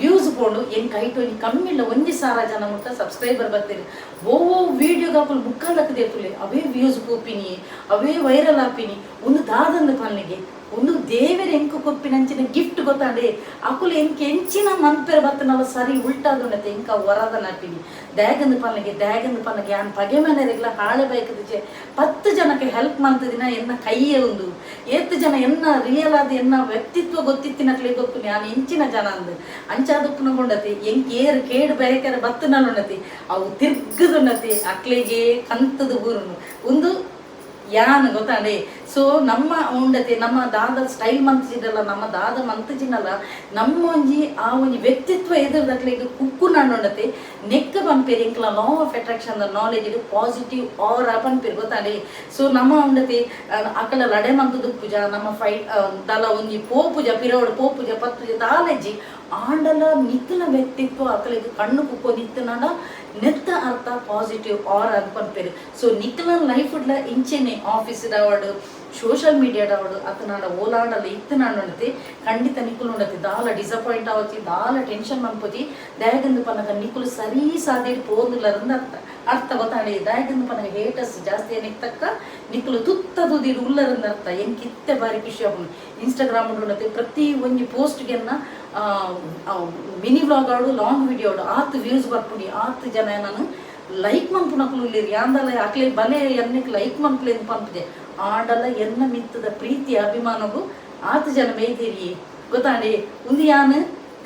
Speaker 1: ವ್ಯೂಸ್ ಪೋಂಡು. ಎಂಕ್ ಐಟ್ ಒಂಜಿ ಕಮ್ಮಿಲ್ಲ 1000 ಜನ ಮುಟ್ಟ ಸಬ್ಸ್ಕ್ರೈಬರ್ ಬರ್ತೀರಿ. ಓವೋ ವೀಡಿಯೋಗೆ ಅಕುಲು ಮುಕ್ಕಾಲಕ್ಕೆ ದೇತುಲೆ, ಅವೇ ವ್ಯೂಸ್ ಪೋಪಿನಿ, ಅವೇ ವೈರಲ್ ಆಪಿನಿ. ಒಂದು ದಾದಂದು ಪನ್ನಿಗೆ ಒಂದು ದೇವೆರ್ ಎಂಕ್ ಕೊರ್ಪಿನಂಚಿನ ಗಿಫ್ಟ್ ಗೊತ್ತಾಂಡೆ. ಅಕುಲು ಎಂಕ್ ಎಂಚಿನ ಮನ್ಪೆರೆ ಬತ್ತನಲ್ಲ ಸರಿ ಉಲ್ಟಾದುಂಡತೆ, ಎಂಕ ವರದನ ಆಪಿನಿ. ದಾಗಂದು ಪನ್ನಿಗೆ ದಾಗಂದು ಪನ್ನಿಗೆ ಯಾನ್ ಪಗೆ ಮನೆರೆಗ್ಲ ಹಾಳೆ ಬೈಕದಿಚೆ. 10 ಜನಕ್ಕೆ ಹೆಲ್ಪ್ ಮಂತದಿನ ಎನ್ನ ಕೈಯೇ ಉಂದು. ಏತ್ ಜನ ಎನ್ನ ರಿಯಲ್ ಆದ ಎನ್ನ ವ್ಯಕ್ತಿತ್ವ ಗೊತ್ತಿತ್ತಿನಕ್ಲೆ ಗೊತ್ತು ಯಾನ್ ಎಂಚಿನ ಜನ ಅಂದ್. ಅಂಚಾದಪ್ಪುನ ಕೊಂಡತಿ ಎಂಕ್ ಏರ್ ಕೇಡು ಬಯಕೆರೆ ಬತ್ತನಲ್ಲುಂಡತಿ ಅವು ತಿರ್ಗದುಂಡತಿ ಅಕ್ಲೆಗೆ ಕಂತದ ಬೂರುನು ಉಂದು ಯಾನ್ ಗೊತ್ತಾಂಡೆ. ಸೊ ನಮ್ಮ ಉಂಡತೆ ನಮ್ಮ ದಾದ ಸ್ಟೈಲ್ ಮಂತಿಜಿಡಲ್ಲ, ನಮ್ಮ ದಾದ ಮಂತಿಜಿನಲ್ಲ, ನಮ್ಮ ಒಂಜಿ ಆ ಒಂಜಿ ವ್ಯಕ್ತಿತ್ವ ಎದುರುದಕ್ಲೆಗ್ ಕುಕ್ಕು ಉಂಡತೆ. ನೆಕ್ಕ ಪನ್ಪೇರು ಎಂಕ್ಲ law of attraction the knowledge ಇದು ಪಾಸಿಟಿವ್ ಆರ್ ಪನ್ಪೇರು ಗೊತ್ತಾಂಡೆ. ಸೊ ನಮ್ಮ ಉಂಡತೆ ಅಕಲ ಲಡೆ ಮಂತುದು ಪೂಜ ನಮ್ಮ ಫೈಟ್ ದಲ ಒಂಜಿ ಪೋಪುಜ ಪಿರೋಡು ಪೋಪುಜ ಪತ್ತುಜ ದಾಲೆಜ್ಜಿ ಆಂಡಲ ನಿಕ್ಲ ವ್ಯಕ್ತಿತ್ವ ಅಕಲೆಗ್ ಕಣ್ಣು ಕುಕ್ಕೋ ನಿತ್ತನಾಡ ನೆತ್ತ ಅರ್ಥ ಪಾಸಿಟಿವ್ ಆರ್ ಅಂತ ಪನ್ಪೇರು. ಸೊ ನಿಕ್ಲ ಲೈಫ್ ಡ್ಲ ಇಂಚೆನೆ ಆಫೀಸ್ ಡಾವಡ್ ಸೋಷಿಯಲ್ ಮೀಡಿಯಾ ಡಾವಡ್ ಅತನಾಡ ಓಲಾಡಲ ಇತ್ತನಾಡ ಖಂಡಿತ ನಿಕ್ಕುಲು ಉಂಡತಿ ದಾಲ ಡಿಸಪಾಯಿಂಟ್ ಆವಚ್ಚಿ, ದಾಲ ಟೆನ್ಷನ್ ಮನ್ಪೋಜಿ. ದಯಗಂದು ಪನ್ನಗ ನಿಕ್ಕುಲು ಸರಿ ಸಾದಿ ಪೋಂದುಲರಂದ ಅರ್ಥ ಅರ್ಥ ಗೊತ್ತಾಂಡೆ. ದಯಗಂದು ಪನ್ನಗ ಹೇಟರ್ಸ್ ಜಾಸ್ತಿ ಏನಕ್ಕೆ ತಕ್ಕ ನಿಕ್ಕುಲು ತುತ್ತ ತುದಿರು ಉಲ್ಲರಂದ ಅರ್ಥ. ಎಂಕ್ ಇತ್ತೆ ಬಾರಿ ಖುಷಿ ಆಪುಂಡು. ಇನ್ಸ್ಟಾಗ್ರಾಮ್ ಉಂಡತಿ ಪ್ರತಿ ಒಂಜಿ ಪೋಸ್ಟ್ಗೆನ್ನ ಮಿನಿ ವ್ಲಾಗ್ ಆಡು ಲಾಂಗ್ ವಿಡಿಯೋ ಆಡು ಆತ್ ವ್ಯೂಸ್ ಬರ್ಪುಂಡಿ. ಆತ್ ಜನ ನಾನು ಲೈಕ್ ಮನ್ಪುನಕುಲು ಉಲ್ಲೇರು. ಯಾಂದಲ ಅಕ್ಲೆ ಬಲೆ ಎನ್ನಕ್ಕೆ ಲೈಕ್ ಮನ್ಪುಲೆ ಪನ್ಪುಜೆ. ಆಂಡಲ ಎನ್ನ ಮಿತ್ತದ ಪ್ರೀತಿ ಅಭಿಮಾನಗು ಆತ್ ಜನ ಬೈದಿರಿ ಗೊತ್ತಾಂಡೆ. ಉಂದು ಯಾನ್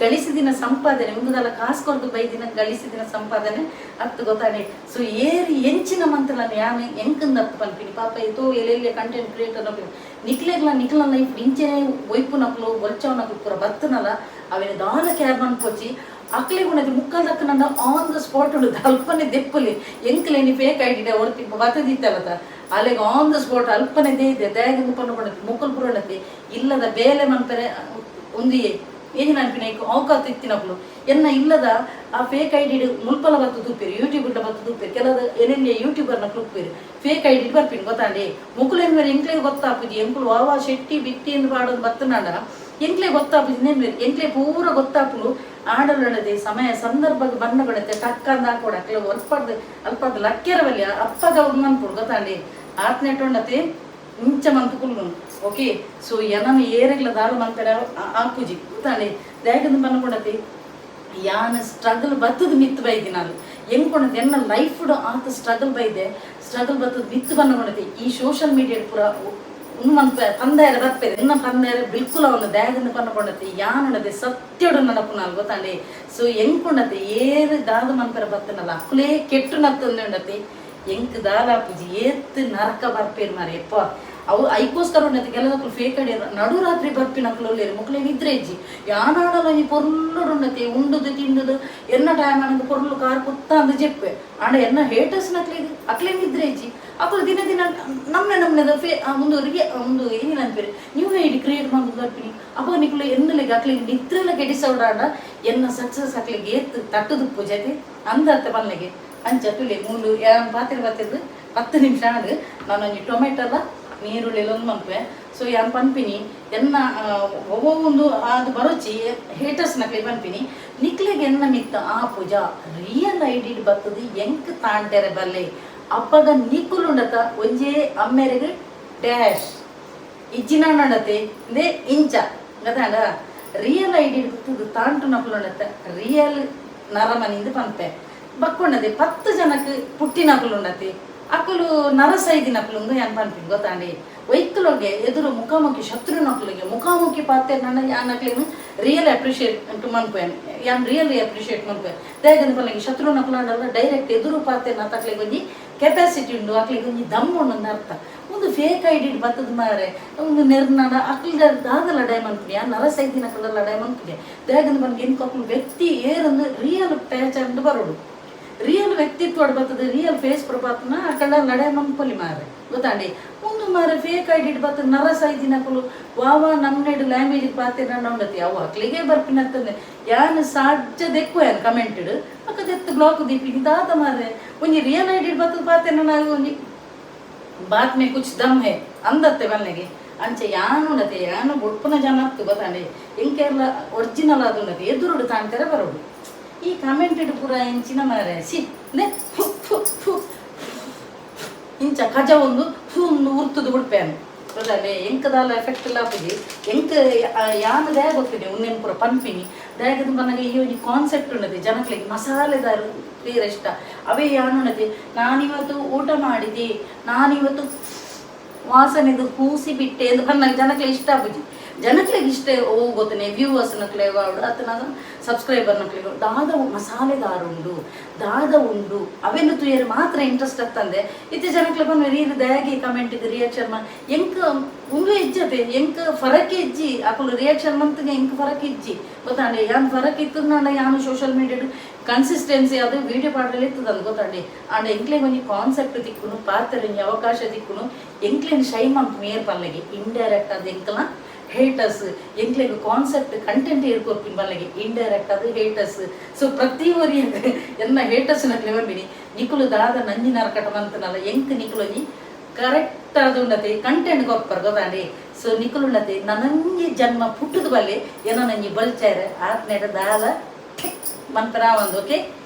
Speaker 1: ಗಳಿಸಿದಿನ ಸಂಪಾದನೆ, ಉಂದುದಲ್ಲ ಕಾಸು ಕೊರ್ದು ಬೈದಿನ ಗಳಿಸಿದಿನ ಸಂಪಾದನೆ ಅತ್ತು ಗೊತ್ತಾಂಡೆ. ಸೊ ಏರಿ ಎಂಚಿನ ಮಂತಲನ್ ಯಾನ್ ಎಂಕಂದತ್ತು ಪನ್ಪಿನಿ. ಪಾಪ ಏತೋ ಎಲ್ಲೆಲ್ಲಿ ಕಂಟೆಂಟ್ ಕ್ರಿಯೇಟರ್ ನಿಕ್ಲೆಗ್ಲ ನಿಕ್ಲ ಲೈಫ್ ಇಂಚೆನೆ ಒಯ್ಪುನಕ್ಲು ಒಲ್ಚವನಕ್ಲು ಪೂರ ಬತ್ತನಲ್ಲ, ಅವೆನ ದಾಲ ಕ್ಯಾಬ್ ಅನ್ಪೊಚ್ಚಿ. ಅಕ್ಲೆ ಗುಣದಿ ಮುಕ್ಕಾಲ್ ದಕ್ಕ ನನ್ನ ಆನ್ the spot ಉಂಡು ಅಲ್ಪನೆ ದೆಪ್ಪಲಿ. ಎಂಕ್ಲೇನಿ ಫೇಕ್ ಐಡಿಡ ಒರ್ತಿ ಬತ್ತದಿತ್ತಲ್ಲದ ಅಲೆಗ್ ಆನ್ the spot ಅಲ್ಪನೆ they ಇದೆ. ದಯಾಗಿಂದ ಪನ್ನುಕೊಂಡತಿ ಮುಕ್ಕಲ್ ಪುರಣತಿ ಇಲ್ಲದ ಬೇಲೆ ಮನ್ಪೆರೆ ಒಂದಿಯೇ ಏನ್ ಅನ್ಪಿನ ಅವಕಾಶ ಇತ್ತಿನಕ್ಲು ಎನ್ನ ಇಲ್ಲದ ಆ ಫೇಕ್ ಐಡಿ ಮುಲ್ಪಲ ಬತ್ತು ತೂಪೇರು, ಯೂಟ್ಯೂಬ್ ಬತ್ತು ತೂಪೇರು. ಕೆಲವು ಏನೆಲ್ಲ ಯೂಟ್ಯೂಬರ್ನ ಕ್ಲುಪ್ಪೇರು ಫೇಕ್ ಐಡಿ ಬರ್ಪಿನ ಗೊತ್ತಾಂಡೆ. ಮುಕುಲು ಏನ್ ಎಂಕ್ಲೆ ಗೊತ್ತಾಪುಜಿ. ಎಂಕುಲು ವಾವಾ ಶೆಟ್ಟಿ ಬಿಟ್ಟಿ ಎಂದು ಪಾಡೋದು ಬತ್ತನಾಡ ಎಂಕ್ಲೆ ಗೊತ್ತಾಪುಜಿ. ನೇನ್ ಎಂಕ್ಲೆ ಪೂರ ಗೊತ್ತಾಪುಲು. ಆಡಲೊಳದೆ ಸಮಯ ಸಂದರ್ಭಕ್ಕೆ ಬಣ್ಣಗೊಡತೆ ಟಕ್ಕಂದ ಹಾಕೋಡು ಅಕ್ಲೆ ಅಲ್ಪದ ಅಲ್ಪದ ಲಕ್ಕೆರವಲ್ಲಿ ಅಪ್ಪಗ ಮನ್ಪುಡು ಗೊತ್ತಾಂಡೆ. ಆತ್ನೆಟೊಂಡತೆ ಇಂಚ ಮಂತು ಕುಲ್ಲು. ಓಕೆ, ಸೊ ಎನನ ಏರೆಗ್ಲ ದಾರು ಮಂತರ ಆಪುಜಿ ಗೊತ್ತಾಂಡೆ. ದಾಯಕಂದು ಬಣ್ಣಕೊಡತೆ ಯಾನ್ ಸ್ಟ್ರಗಲ್ ಬತ್ತದ ಮಿತ್ತು ಬೈದಿ ನಾನು ಎಂಕೊಣತೆ ಎನ್ನ ಲೈಫ್ ಆತ ಸ್ಟ್ರಗಲ್ ಬೈದೆ, ಸ್ಟ್ರಗಲ್ ಬತ್ತದ ಮಿತ್ತು ಬಣ್ಣಕೊಣತೆ. ಈ ಸೋಷಿಯಲ್ ಮೀಡಿಯಾ ಪೂರ ಉನ್ನು ಮನ್ಪ ಪಂದಾಯರ ಬರ್ಪೇರೆ ಇನ್ನ ಪಂದಾಯರ ಬಿಲ್ಕುಲ ಒಂದು ದಾಯಗಂದು ಪನ್ನಕೊಂಡತೆ ಯಾನುಂಡತೆ ಸತ್ಯಡು ನಡಪುನಾಲ್ ಗೊತ್ತಾಂಡೆ. ಸೊ ಎಂಕೊಂಡತೆ ಏರು ದಾದ ಮನ್ಪೆರ ಬತ್ತನಲ್ಲ ಅಕ್ಕುಲೇ ಕೆಟ್ಟು ನತ್ತಂದುಂಡತೆ. ಎಂಕ್ ದಾಲಾಪುಜಿ ಏತ್ ನರಕ ಬರ್ಪೇರು ಮಾರೆ ಯಪ್ಪ. ಅವು ಐಕೋಸ್ಕರ ಉಂಡತೆ ಕೆಲವಕ್ಲು ಫೇಕ್ ಅಡಿ ನಡು ರಾತ್ರಿ ಬರ್ಪಿನಕ್ಲು ಉಲ್ಲೇರು. ಮುಕ್ಲೆ ನಿದ್ರೆ ಇಜ್ಜಿ. ಯಾನಾಡಲ ಈ ಪೊರ್ಲುಡುಂಡತೆ ಉಂಡುದು ತಿಂಡುದು ಎನ್ನ ಟೈಮ್ ಅನ್ನೋದು ಪೊರ್ಲು ಕಾರ್ ಕುತ್ತ ಅಂದು ಜೆಪ್ಪೆ. ಆಂಡ ಎನ್ನ ಹೇಟರ್ಸ್ ನಕ್ಲಿಗೆ ಅಕ್ಲೆ ನಿದ್ರೆ ಇಜ್ಜಿ. ಅಕ್ಲು ದಿನ ದಿನ ನಮ್ನೆ ನಮ್ನೆದ ಫೇ ಒಂದು ಒಂದು ಏನೇನು ಅನ್ಪೇರು ನೀವು ಐಡಿ ಕ್ರಿಯೇಟ್ ಮಾಡೋದು ಬರ್ಪಿನಿ. ಅಪ್ಪ ನಿಕ್ಲು ಎನ್ನಲಿಗೆ ಅಕ್ಲಿಗೆ ನಿದ್ರೆಲ್ಲ ಕೆಡಿಸೋಡಾಂಡ ಎನ್ನ ಸಕ್ಸಸ್ ಅಕ್ಲಿಗೆ ಏತ್ ತಟ್ಟುದು ಪೂಜೆ ಅಂದತ್ತೆ ಪನ್ಲೆಗೆ. ಅಂಚ ತುಲೆ ಮೂಲು ಯಾನ್ ಪಾತಿರ್ ಬತ್ತಿದ್ದು 10 ನಿಮಿಷ ಆಂಡ್. ನಾನೊಂಜಿ ಟೊಮೆಟೊಲ ನೀರುಳ್ಳಿ ಒಂದು ಮನ್ಪೆ. ಸೊ ಯಾನ್ ಪನ್ಪಿನಿ ಎನ್ನ ಒவ்வೊಂದು ಅದು ಬರೋಚಿ ಹೇಟರ್ಸ್ ನಕ್ಲೆ ಪನ್ಪಿನಿ, ನಿಕ್ಲೆಗ್ ಎನ್ನ ಮಿತ್ತ ಆ ಪೂಜಾ ರಿಯಲ್ ಐಡಿ ಬತ್ತದು ಎಂಕ್ ತಾಂಟೆರೆ ಬಲ್ಲೆ. ಅಪ್ಪಗ ನಿಕ್ಕುಲುಂಡತ ಒಂಜೇ ಅಮ್ಮೆರೆಗ್ ಡ್ಯಾಶ್ ಇಜ್ಜಿನಾಂಡತೆ ಇಂದೇ ಇಂಚ ಗದಾಂಡ. ರಿಯಲ್ ಐಡಿ ಬತ್ತದು ತಾಂಟು ನಕುಲುಂಡತ ರಿಯಲ್ ನರಮನಿಂದ ಪನ್ಪೆ. ಬಕ್ಕೊಂಡದೆ 10 ಜನಕ್ಕೆ ಪುಟ್ಟಿನಕುಲುಂಡತೆ ಅಕುಲು ನರಸೈದಿನಕುಲು ಯಾನ್ ಪನ್ಪಿನಿ ಗೊತ್ತಾಂಡಿ. ವೈಕ್ಲೊಗೆ ಎದುರು ಮುಖಾಮುಖಿ ಶತ್ರುನಕುಲಿಗೆ ಮುಖಾಮುಖಿ ಪಾತೆ ನನ್ನ ಯಾನ್ ಅಕ್ಲೆನ್ ರಿಯಲ್ ಅಪ್ರಿಷಿಯೇಟ್ ಮನ್ಪೆ, ಯಾನ್ ರಿಯಲಿ ಅಪ್ರಿಷಿಯೇಟ್ ಮನ್ಪೆ. ದಾಯೆಗಂದ್ ಪನ್ಲೆ ಶತ್ರುನಕುಲು ಅಂಡಲ ಡೈರೆಕ್ಟ್ ಎದುರು ಪಾತೆ ಅಕ್ಲೆಗ್ ಒಂಜಿ ಕೆಪಾಸಿಟಿ ಉಂಡು, ಅಕ್ಲೆಗ್ ಒಂಜಿ ದಮ್ ಉಂಡು ಅಂದ್ ಅರ್ಥ. ಒಂದು ಫೇಕ್ ಐಡಿ ಬತ್ತದ ಮಾರೆ ಒಂದು ನೆರ್ನಾಡ ಅಕ್ಲ್ದ ದಾದ ಲಡಾಯಿ ಮನ್ಪುನಿ, ಯಾನ್ ನರಸೈದಿನಕುಲ ಲಡಾಯಿ ಮನ್ಪುಜೆ. ದಾಯೆಗಂದ್ ಪನ್ಲೆ ಎಂಕ್ ಅಕುಲು ವ್ಯಕ್ತಿ ಏರಂದು ರಿಯಲ್ ಪ್ಯಾಚ್ ಅಂದ್ ಬರೋಡು. ರಿಯಲ್ ವ್ಯಕ್ತಿತ್ವ ಬರ್ತದೆ, ರಿಯಲ್ ಫೇಸ್ ಪ್ರಪಾತನ ಅಕಳ ಲಡಾಯಿ ಮನ್ಪೊಲಿ ಮಾರೆ ಗೊತ್ತಾಂಡಿ. ಒಂದು ಮಾರೆ ಫೇಕ್ ಐಡಿ ಬರ್ತದೆ ನರಸೈದಿನಕುಲು ವಾವಾ ನಮ್ನೆಡ್ ಲ್ಯಾಂಗ್ವೇಜ್ ಪಾತೆ ನನ್ನ ಉಂಡತಿ ಅವು ಅಕ್ಲಿಗೆ ಬರ್ಪಿನತ್ತಂದೆ ಯಾನ್ ಸಾಧ್ಯ ದೆಕ್ಕು ಯಾನ್ ಕಮೆಂಟೆಡ್ ಅಕ್ಕ ದೆತ್ತು ಬ್ಲಾಕ್ ದೀಪಿನಿ. ದಾದ ಮಾರೆ ಒಂಜಿ ರಿಯಲ್ ಐಡಿ ಬರ್ತದೆ ಪಾತೆ ನನ್ನ ಒಂಜಿ ಬಾತ್ ಮೇ ಕುಚ್ ದಮ್ ಹೇ ಅಂದತ್ತೆ ಬಲ್ಲೆಗೆ. ಅಂಚ ಯಾನುಂಡತೆ ಯಾನು ಬುಡ್ಪುನ ಜನ ಅತ್ತು ಗೊತ್ತಾಂಡೆ. ಎಂಕೆರ್ಲ ಒರಿಜಿನಲ್ ಆದುಂಡತೆ ಎದುರುಡು ತಾಂಟರೆ ಬರೋಡು. ಈ ಕಮೆಂಟೆಡ್ ಪೂರ ಎಂಚಿನ ಮಾರೆ ಸಿ ನೆ ಫು ಫು ಫು ಇಂಚ ಕಜ ಒಂದು ಫೂ ಒಂದು ಉರ್ತುದು ಬುಡ್ಪೇನು ಗೊತ್ತಾಂಡೆ. ಎಂಕದಾಲ ಎಫೆಕ್ಟ್ ಇಲ್ಲ ಆಪುಜಿ. ಎಂಕ್ ಯಾನ್ ದಾಯ ಗೊತ್ತಿದೆ ಉಂದೆನ್ ಪೂರ ಪನ್ಪಿನಿ ದಾಯೆಗ್ ಪನ್ನಗ ಈ ಒಂಜಿ ಕಾನ್ಸೆಪ್ಟ್ ಉಂಡತೆ ಜನಕ್ಲೆಗ್ ಮಸಾಲೆದಾರು ತೀರ ಇಷ್ಟ ಅವೇ. ಯಾನುಂಡತೆ ನಾನಿವತ್ತು ಊಟ ಮಾಡಿದೆ, ನಾನಿವತ್ತು ವಾಸನೆದು ಹೂಸಿ ಬಿಟ್ಟೆ ಎಂದು ಪನ್ನಗ ಜನಕ್ಲೆ ಇಷ್ಟ ಆಪುಜಿ. ಜನಕ್ಲೆಗ್ ಇಷ್ಟ ಓ ಗೊತ್ತನೆ ವ್ಯೂವರ್ಸ್ ನಕ್ಲೆ ಅತ್ತನ ಸಬ್ಸ್ಕ್ರೈಬರ್ ನಕ್ಲೆಗ್ ದಾದ ಮಸಾಲೆದಾರುಂಡು, ದಾದ ಉಂಡು ಅವೆನ್ ತೂಯೆರೆ ಮಾತ್ರ ಇಂಟ್ರೆಸ್ಟ್ ಆಗ್ತಂದೆ. ಇತ್ತೆ ಜನಕ್ಲೆ ಪನ್ಪೆರ್ ಈರ್ ದಾಯೆ ಕಮೆಂಟ್ ರಿಯಾಕ್ಷನ್ ಮಾ. ಎಂಕ್ ಉಂದು ಇಜ್ಜತೆ, ಎಂಕ್ ಫರಕ್ ಇಜ್ಜಿ. ಅಕುಲು ರಿಯಾಕ್ಷನ್ ಮಂತ್ಗೆ ಎಂಕ್ ಫರಕ್ ಇಜ್ಜಿ ಗೊತ್ತಾಂಡೆ. ಯಾನ್ ಫರಕ್ ಇತ್ತುಂಡ ಯಾನ್ ಸೋಷಿಯಲ್ ಮೀಡಿಯಾಡ್ ಕನ್ಸಿಸ್ಟೆನ್ಸಿ ಅದು ವೀಡಿಯೋ ಪಾಡ್ರೆ ಇತ್ತದಂದು ಗೊತ್ತಾಂಡೆ. ಆಂಡ ಎಂಕ್ಲೆಗ್ ಒಂಜಿ ಕಾನ್ಸೆಪ್ಟ್ ತಿಕ್ಕುನು, ಪಾತೆರ ಒಂಜಿ ಅವಕಾಶ ತಿಕ್ಕುನು. ಎಂಕ್ಲೆನ್ ಶೈ ಮಂತ್ ಮೇರ್ ಪನ್ಲೆಗೆ ಇಂಡೈರೆಕ್ಟ್ ಅದು ಎಂಕ್ಲ ಹೇಟರ್ಸ್. ಎಂಕ್ಲೆಗ್ ಕಾನ್ಸೆಪ್ಟ್ ಕಂಟೆಂಟ್ ಏರ್ ಕೊರ್ಪಿನ ಪನ್ಲೆಗೆ ಇಂಡೈರೆಕ್ಟ್ ಅದು ಹೇಟರ್ಸ್. ಸೊ ಪ್ರತಿ ಒರಿ ಎನ್ನ ಹೇಟರ್ಸ್ ನಕ್ಲೆ ಪನ್ಪಿನಿ, ನಿಕುಲು ದಾದ ನಂಜಿ ನರಕಟ ಮಂತನಲ್ಲ, ಎಂಕ್ ನಿಕುಲು ಒಂಜಿ ಕರೆಕ್ಟ್ ಅದು ಉಂಡತೆ ಕಂಟೆಂಟ್ ಕೊರ್ಪರ್ ಗೊತ್ತಾಂಡೆ. ಸೊ ನಿಕುಲು ಉಂಡತೆ ನನಂಜಿ ಜನ್ಮ ಪುಟ್ಟುದು ಬಲ್ಲೆ ಏನ ನಂಜಿ ಬಲ್ಚಾರೆ ಆತ್ನೇಟ ದಾಲ ಮನ್ಪರ ಒಂದು. ಓಕೆ,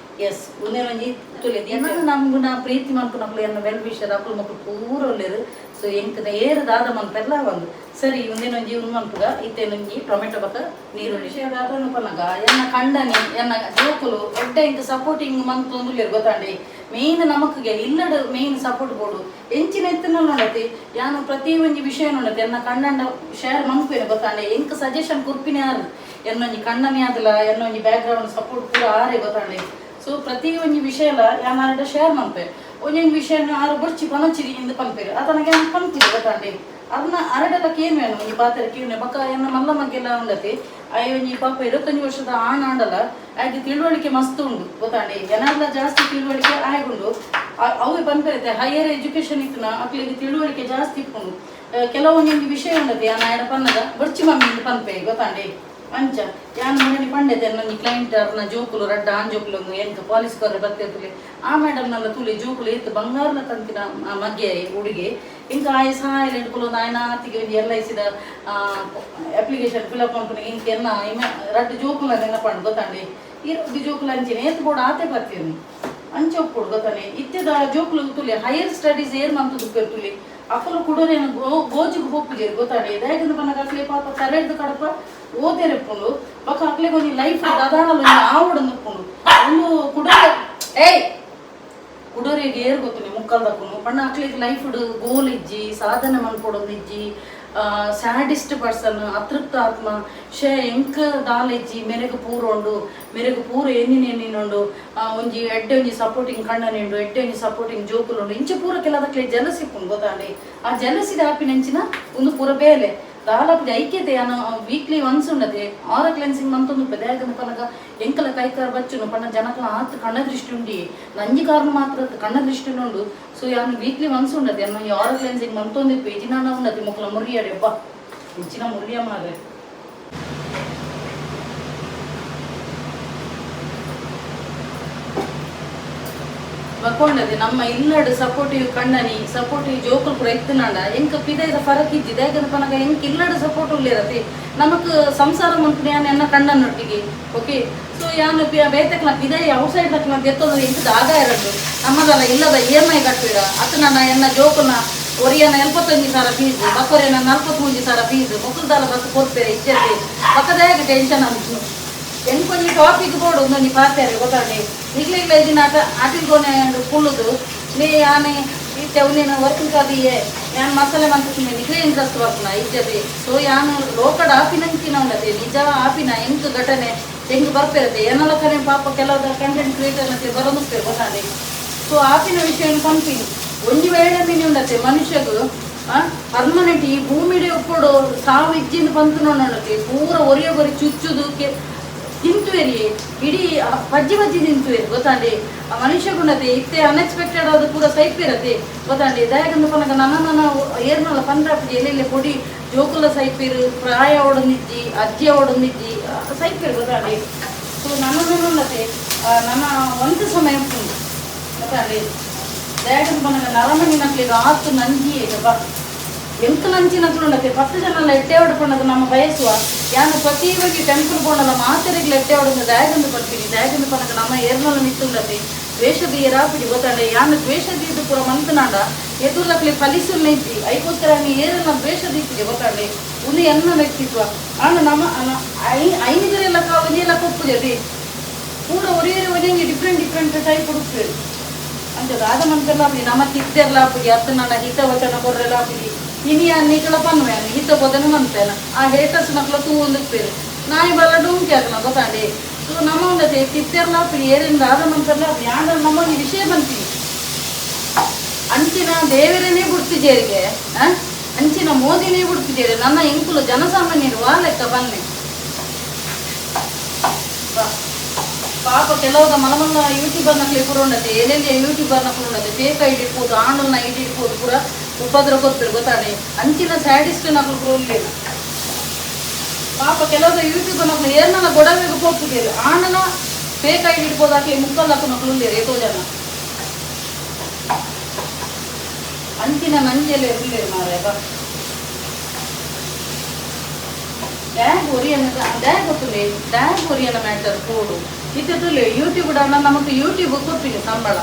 Speaker 1: ಎಸ್, ಉಂದೇನೊಂಜಿ ತುಲೆ ಎನ್ನ ನಮ್ಗುನ ಪ್ರೀತಿ ಮನ್ಪುನಕ್ಲು, ಎನ್ನ ವೆಲ್ ವಿಷರ್ ಅಕುಲು ಮಕ್ಕಳು ಪೂರ ಉಲ್ಲೆರ್. ಸೊ ಎಂಕ್ನ ಏರು ದಾದ ಮನ್ಪೆರ್ಲ ಒಂದು ಸರಿ. ಉಂದೇನೊಂಜಿ ಉಂದು ಮನ್ಪುಗ. ಇತ್ತೇನೊಂಜಿ ಟೊಮೆಟೊ ಬಕ್ಕ ನೀರುಳ್ಳಿ. ವಿಷಯ ದಾದನು ಪನ್ನಗ ಎನ್ನ ಕಂಡನಿ, ಎನ್ನ ಜೋಕುಲು ಎಡ್ಡೆ ಇಂಕ್ ಸಪೋರ್ಟಿಂಗ್ ಮಂತೊಂದುಲ್ಲೆರ್ ಗೊತ್ತಾಂಡೆ. ಮೇನ್ ನಮಕ್ಗೆ ಇಲ್ಲಡ್ ಮೇನ್ ಸಪೋರ್ಟ್ ಬೋಡು. ಎಂಚಿನ ಎತ್ತನ ನೋಡತಿ ಯಾನು ಪ್ರತಿ ಒಂಜಿ ವಿಷಯ ನೋಡತಿ ಎನ್ನ ಕಣ್ಣಂಡ ಶೇರ್ ಮನ್ಪೇನೆ ಗೊತ್ತಾಂಡೆ. ಎಂಕ್ ಸಜೆಷನ್ ಕೊರ್ಪಿನ ಯಾರು ಎನ್ನೊಂಜಿ ಕಣ್ಣನೇ ಆದಲ, ಎನ್ನೊಂಜಿ ಬ್ಯಾಕ್ ಗ್ರೌಂಡ್ ಸಪೋರ್ಟ್ ಪೂರ ಆರೆ ಗೊತ್ತಾಂಡೆ. ಸೊ ಪ್ರತಿ ಒಂಜಿ ವಿಷಯಲ ಯಾನ್ ಆರ್ಡ ಶೇರ್ ಮನ್ಪೆ. ಒಂಜೊಂಜಿ ವಿಷಯನ ಆರು ಬೊರ್ಚಿ ಪನೊಚ್ಚಿರಿ ಇಂದ್ ಪನ್ಪೆರ್, ಆತನಗೆ ಯಾನ್ ಪನ್ಪಿನಿ ಗೊತ್ತಾಂಡೆ. ಅರ್ನ ಅರಡೆಲ ಕೇನುವೆನು, ಒಂಜಿ ಪಾತೆರ ಕೇನುವೆ. ಬೊಕ್ಕ ಎನ್ನ ಮಲ್ಲ ಮಗ್ಗೆಲ ಉಂಡತಿ. ಆಯೆ ಒಂಜಿ ಪಾಪ 25 ವರ್ಷದ ಆಣ್ ಆಂಡಲ ಆಯ್ಗೆ ತಿಳುವಳಿಕೆ ಮಸ್ತ್ ಉಂಡು ಗೊತ್ತಾಂಡೆ. ಎನಾರ್ಲ ಜಾಸ್ತಿ ತಿಳುವಳಿಕೆ ಆಯ್ಗುಂಡು. ಅವು ಪನ್ಪೆರತೆ ಹೈಯರ್ ಎಜುಕೇಶನ್ ಇತ್ತುನ ಅಕ್ಲೆಗ್ ತಿಳುವಳಿಕೆ ಜಾಸ್ತಿ ಇಪ್ಪುಂಡು. ಕೆಲವೊಂದೊಂಜಿ ವಿಷಯ ಉಂಡತಿ ಯಾನ್ ಆಯಡ ಪನ್ನಗ ಬೊರ್ಚಿ ಮಮ್ಮಿ ಇಂದ್ ಪನ್ಪೆ ಗೊತ್ತಾಂಡೆ. ಅಂಚ ಯಾನ್ ಮೊನ್ನೆ ಪಂಡೆತೆ ಒಂಜಿ ಕ್ಲೈಂಟ್ ಅರ್ನ ಜೋಕುಲು ರಡ್ಡ ಆಣ್ ಜೋಕುಲು ಎಂಕ್ ಪಾಲಿಸಿ ಕೊರ್ರೆ ಬತ್ತೇತುಲೆ. ಆ ಮೇಡಮ್ ನಲ್ಲ ತೂಲೆ, ಜೋಕುಲು ಏತ್ ಬಂಗಾರ್ಲ ಕಂತಿನ ಮಗ್ಗೆ ಹುಡುಗಿ. ಎಂಕ್ ಆಯೆ ಸಹಾಯ ಹಿಡ್ಕೊಳ್ಳೋದು ಆಯ್ನ ಆತಿಗೆ ಒಂಜಿ ಎಲ್.ಐ.ಸಿದ ಅಪ್ಲಿಕೇಶನ್ ಫಿಲಪ್ ಮಲ್ಪುನ ಎಂಕ್ ಎನ್ನ ಇಮೆ ರಡ್ಡ್ ಜೋಕುಲ ನೆನಪಂಡು ಗೊತ್ತಾಂಡೆ. ಈ ರಡ್ಡ್ ಜೋಕುಲು ಅಂಚಿನ ಏತ್ ಬೋಡು ಆತೆ ಬತ್ತೀನಿ ಅಂಚ ಉಪ್ಪುಡು ಗೊತ್ತಾನೆ. ಇತ್ತೆದ ಜೋಕುಲು ತುಲೆ, ಹೈಯರ್ ಸ್ಟಡೀಸ್ ಏರ್ ಮಂತುದು ತುಲೆ, ಅಕುಲು ಕುಡೋರೇನು ಗೋಜಿಗೆ ಪೋಪುಜೆರ್ ಗೊತ್ತಾಂಡೆ. ದಾಯೆಗಂದ್ ಪನ್ನಗ ಅಕ್ಲೆ ಪಾಪ ತರೆಡ್ದ್ ಕಡಪ ಓದೆರೆ ಉಪ್ಪುಂಡು. ಬೊಕ ಅಕ್ಲೆಗ್ ಒಂಜಿ ಲೈಫ್ ದಾದಾಲ ಒಂಜಿ ಆವೊಡಂದು ಉಪ್ಪುಂಡು. ಉಂದು ಕುಡೋರೆ ಏಯ್ ಕುಡೋರಿಗೆ ಏರ್ ಗೊತ್ತುಂಡು ಮುಕ್ಕಲ್ದಕುಲು ಪಂಡ ಅಕ್ಲೆಗ್ ಲೈಫ್ ಗೋಲ್ ಇಜ್ಜಿ, ಸಾಧನೆ ಮನ್ಪೊಡೊಂದು ಇಜ್ಜಿ. ಸ್ಯಾಡಿಸ್ಟ್ ಪರ್ಸನ್, ಅತೃಪ್ತ ಆತ್ಮ. ಶೇ ಎಂಕ್ ದಾಲ ಇಜ್ಜಿ, ಮೆರೆಗ್ ಪೂರ ಉಂಡು, ಮೆರೆಗ್ ಪೂರ ಎನ್ನಿನ ಎನ್ನಿನುಂಡು, ಒಂಜಿ ಎಡ್ಡೆ ಒಂಜಿ ಸಪೋರ್ಟಿಂಗ್ ಕಣ್ಣನೆ ಉಂಡು, ಎಡ್ಡೆ ಒಂಜಿ ಸಪೋರ್ಟಿಂಗ್ ಜೋಕುಲು ಉಂಡು, ಇಂಚ ಪೂರ ಕೆಲದಕ್ಲೆ ಜಲಸಿ ಉಪ್ಪುಂಡು ಗೊತ್ತಾಂಡೆ. ಆ ಜಲಸಿದ ಆಪಿನಂಚಿನ ಉಂದು ಪೂರ ಬೇಲೆ ದಾಲಪುಜಿ. ಐಕ್ಯತೆ ಯಾನ್ ವೀಕ್ಲಿ ಒನ್ಸ್ ಉಂಡತೆ ಆರ ಕ್ಲೆನ್ಸಿಂಗ್ ಮಂತೊಂದು ಉಪ್ಪೆ. ದಾಯೆಗಂದ್ ಪನ್ನಗ ಎಂಕಲ ಕೈಕಾರ್ ಬಚ್ಚುನು ಪಂಡ ಜನಕಲ ಆತ್ ಕಣ್ಣ ದೃಷ್ಟಿ ಉಂಡಿ. ನಂಜಿ ಕಾರಣ ಮಾತ್ರ ಅತ್ತ್, ಕಣ್ಣ ದೃಷ್ಟಿ ಉಂಡು. ಸೊ ಯಾನ್ ವೀಕ್ಲಿ ಒನ್ಸ್ ಉಂಡತೆ ಯಾನ್ ಈ ಆರ ಕ್ಲೆನ್ಸಿಂಗ್ ಮಂತೊಂದಿಪ್ಪೆ. ಇಜಿನಾನ ಉಂಡತೆ ಮೊಕಲ ಮುರಿಯಡೆ ಅಬ್ಬಾ ಇಂಚಿನ ಮುರಿಯ ಮಾರ್ರೆ. ಬಕೊಂಡದೆ ನಮ್ಮ ಇಲ್ಲಡ್ ಸಪೋರ್ಟಿವ್ ಕಣ್ಣನಿ, ಸಪೋರ್ಟಿವ್ ಜೋಕುಲು ಪೂರ ಇತ್ತುನಾಂಡ ಎಂಕ್ ಪಿದೈದ ಫರಕ್ ಇಜ್ಜಿ. ದಾಯೆಗಂದ್ ಪನಗ ಎಂಕ್ ಇಲ್ಲಡ್ ಸಪೋರ್ಟ್ ಉಲ್ಲೆರತೆ. ನಮಕ್ ಸಂಸಾರ ಮನ್ಪುನ ಯಾನ್ ಎನ್ನ ಕಣ್ಣನೊಟ್ಟಿಗೆ. ಓಕೆ, ಸೊ ಯಾನ್ ಬೇತೆಕ್ಲ ಪಿದೈ ಔಟ್ ಸೈಡ್ ದಕ್ಲ ದೆತ್ತೊಂದು ಎಂಕ್ ದಾದ ಇರಡ್ಡು ನಮ್ಮದಲ್ಲ ಇಲ್ಲದ ಇ.ಎಮ್.ಐ ಕಟ್ಟುವಿರ ಅತ್ತ ನನ್ನ ಎನ್ನ ಜೋಕುನ ಒರಿಯನ 81,000 ಫೀಸ್, ಬಕೊರಿಯನ 43,000 ಫೀಸ್. ಮೊಕುಲ್ದಾಲ ಬಸ್ ಕೊರ್ಪೆರೆ ಇಜ್ಜತೆ ಬಕದಾಯಗ ಟೆನ್ಷನ್ ಅನ್ಸುನು. ಎಂಕೊಂಜಿ ಟಾಪಿಕ್ ಬೋಡು, ಒಂದೊಂಜಿ ಪಾತೆರೆ ಗೊತ್ತಾಂಡೆ. ನಿಗ್ಲೆ ಇಲ್ಲ ಇದಿನ ಆಟ ಆಟಿಲ್ಗೋನೆ ಕುಳ್ಳುದು ನೀ ಯಾನೆ ಇತ್ತೆ ಉಂದೇನು ವರ್ಕಿಂಗ್ ಕಾದಿಯೇ ಯಾನ್ ಮಸಾಲೆ ಮಂತ್ರಿ ನಿಗ್ಲೇ ಇಂಟ್ರೆಸ್ಟ್ ಬರ್ಪುನ ಇಜ್ಜತೆ. ಸೊ ಯಾನ್ ಲೋಕಡ್ ಆಪಿನಂಚಿನ ಉಂಡತೆ ನಿಜ ಆಪಿನ ಎಂಕ್ ಘಟನೆ ಎಂಕ್ ಬರ್ಪೆರತೆ. ಏನಲ ಕರೆ ಪಾಪ ಕೆಲವು ಕಂಟೆಂಟ್ ಕ್ರಿಯೇಟರ್ ನಕ್ಕೆ ಬರೋನುಪ್ಪೆರ್ ಗೊತ್ತಾಂಡೆ. ಸೊ ಆಪಿನ ವಿಷಯ ಪನ್ಪಿನಿ. ಒಂಜಿ ವೇಳೆ ಮಿನಿ ಉಂಡತೆ ಮನುಷ್ಯಗ್ ಪರ್ಮನೆಂಟ್ ಈ ಭೂಮಿಡೆ ಉಪ್ಪೊಡು, ಸಾವು ಇಜ್ಜಿಂದು ಪಂತು ನೋಡೋಣತೆ. ಪೂರ ಒರಿಯೊಗೊರಿ ಚುಚ್ಚುದು ತಿಂತುವೆರಿ, ಇಡೀ ಪಜ್ಜಿ ಪಜ್ಜಿ ತಿಂತುವೆರಿ ಗೊತ್ತಾಂಡೆ. ಆ ಮನುಷ್ಯ ಗುಣತೆ ಇತ್ತೆ ಅನ್ಎಕ್ಸ್ಪೆಕ್ಟೆಡ್ ಅದು ಪೂರ ಸೈಪಿರತೆ ಗೊತ್ತಾಂಡೆ. ದಾಯಗಂದು ಪನಗ ನನ್ನ ನನ್ನ ಏರ್ನಲ್ಲ ಪಂದ್ರಾಪುಜಿ. ಎಲ್ಲೆಲ್ಲೆ ಪೊಡಿ ಜೋಕುಲ ಸೈಪಿರು, ಪ್ರಾಯ ಓಡೊಂದಿಜ್ಜಿ, ಅಜ್ಜಿ ಓಡೊಂದಿಜ್ಜಿ, ಸೈಪಿರು ಗೊತ್ತಾಂಡೆ. ಸೊ ನನ್ನ ನನ್ನತೆ ನನ್ನ ಒಂದು ಸಮಯ ಉಂಟು ಗೊತ್ತಾಂಡೆ. ದಾಯಗಂದು ಪನಗ ನರಮಣಿ ನಕ್ಲೆಗ್ ಆತು ನಂಜಿ ಬಾ. ಎಂಕಲಂಚಿನಕ್ಲು ಉಂಡತೆ 10 ಜನ ಎಡ್ಡೆ ಹೊಡ್ಕೊಂಡಾಗ ನಮ್ಮ ಬಯಸುವ ಯಾನು ಪ್ರತಿ ಒಂಜಿ ಟೆಂಪಲ್ ಪೋಂಡಲ ಮಾತೆರೆಗ್ಲ ಎಡ್ಡೆ ಹೊಡಂದು ದಾಯಗಂದು ಪನ್ಪಿನಿ ದಾಯಗಂದು ಪನಗ ನಮ್ಮ ಏರ್ನಲ ಮಿತ್ತುಂಡತೆ ದ್ವೇಷದ ಏರಾಪಿಡಿ ಗೊತ್ತಾಂಡ ಯಾನು ದ್ವೇಷದ ಪೂರ ಮಂತನಾಡ ಎದುರ್ಲಕ್ಲೆ ಫಲಿಸುನ್ನ ಇದ್ದಿ ಐಕೋಸ್ಕರ ನೀ ಏರನ್ನ ದ್ವೇಷದ ಇತ್ತಿದೆ ಗೊತ್ತಾಂಡೆ ಉಂದು ಎನ್ನ ವ್ಯಕ್ತಿತ್ವ ಆಂಡ ನಮ್ಮ ಐನಿಗರೆಲ್ಲ ಒಂಜೆಲ್ಲ ಕೊಪ್ಪುಜತಿ ಪೂರ ಒರಿಯರೆ ಒಂಜಿ ಡಿಫ್ರೆಂಟ್ ಡಿಫ್ರೆಂಟ್ ಟೈಪ್ ಕೊಡುತ್ತೇವೆ ಅಂಚ ದಾದ ಮಂತೆಲ್ಲ ಅಪ್ಪಿ ನಮ್ಮ ತಿತ್ತೆರ್ಲ ಅಪ್ಪಿ ಅತ್ತ ನನ್ನ ಹಿತವಚನ ಕೊರ್ರೆಲ್ಲ ಅಪ್ಪಿ ಇನಿ ಅನ್ನಿಕಲ ಪನ್ನುವೆ ಹಿತ ಬೋಧನೆ ಮಂತೇನ ಆ ಹೇಟರ್ಸ್ ನಕ್ಲ ತೂ ಒಂದಕ್ಕೆ ನಾಯಿ ಬಲ ಡೂಂಕಿ ಹಾಕನ ಗೊತ್ತಾಂಡಿ. ಸೊ ನಮ್ಮ ಒಂದತೆ ತಿತ್ತೆರ್ಲ ಅಪ್ಪಿ ಏರಿಂದ ದಾದ ಮಂತೆಲ್ಲ ಅಪ್ಪಿ ಆಂಡ ನಮ್ಮ ಒಂಜಿ ವಿಷಯ ಬಂತೀನಿ ಅಂಚಿನ ದೇವರನೇ ಬಿಡ್ತಿದ್ದೇರಿಗೆ ಅಂಚಿನ ಮೋದಿನೇ ಬಿಡ್ತಿದ್ದೇರೆ ನನ್ನ ಎಂಕುಲು ಜನಸಾಮಾನ್ಯರು ವಾ ಲೆಕ್ಕ ಬನ್ನಿ. ಪಾಪ ಕೆಲವುದ ಮಲಮಲ್ಲ ಯೂಟ್ಯೂಬರ್ ನಕ್ಲೆ ಪೂರ ಉಂಡತೆ ಎಲ್ಲೆಲ್ಲಿ ಯೂಟ್ಯೂಬರ್ ನಕ್ಲು ಉಂಡತೆ ಫೇಕ್ ಐಡಿ ಇಡ್ಬೋದು ಆಂಡಲ್ನ ಐಡಿ ಇಡ್ಬೋದು ಪೂರ ಉಪದ್ರ ಕೊರ್ಪೆರ್ ಗೊತ್ತಾನೆ ಅಂಚಿನ ಸ್ಯಾಡಿಸ್ಟ್ ನಕ್ಲು ಪೂರ ಉಲ್ಲೇನ. ಪಾಪ ಕೆಲವುದ ಯೂಟ್ಯೂಬರ್ ನಕ್ಲು ಏರ್ನಲ ಗೊಡವೆಗ್ ಪೋಪುಜೆರ್ ಆಂಡಲ ಫೇಕ್ ಐಡಿ ಇಡ್ಬೋದು ಆಕ್ಲೆ ಮುಕ್ಕಲ್ ಹಾಕು ನಕ್ಲು ಉಲ್ಲೇರ್ ಏತೋ ಜನ ಅಂಚಿನ ನಂಜೆಲೆ ಉಲ್ಲೇರ್ ಮಾರ್ರೆ ಬಾ. ಡ್ಯಾಗ್ ಒರಿಯನ ಡ್ಯಾಗ್ ಗೊತ್ತುಂಡೆ ಡ್ಯಾಗ್ ಒರಿಯನ ಮ್ಯಾಟರ್ ಕೋಡು ಇತ್ತೆ ಯೂಟ್ಯೂಬ್ ಡಾನ ನಮಕ್ ಯೂಟ್ಯೂಬ್ ಕೊರ್ಪಿನಿ ಸಂಬಳ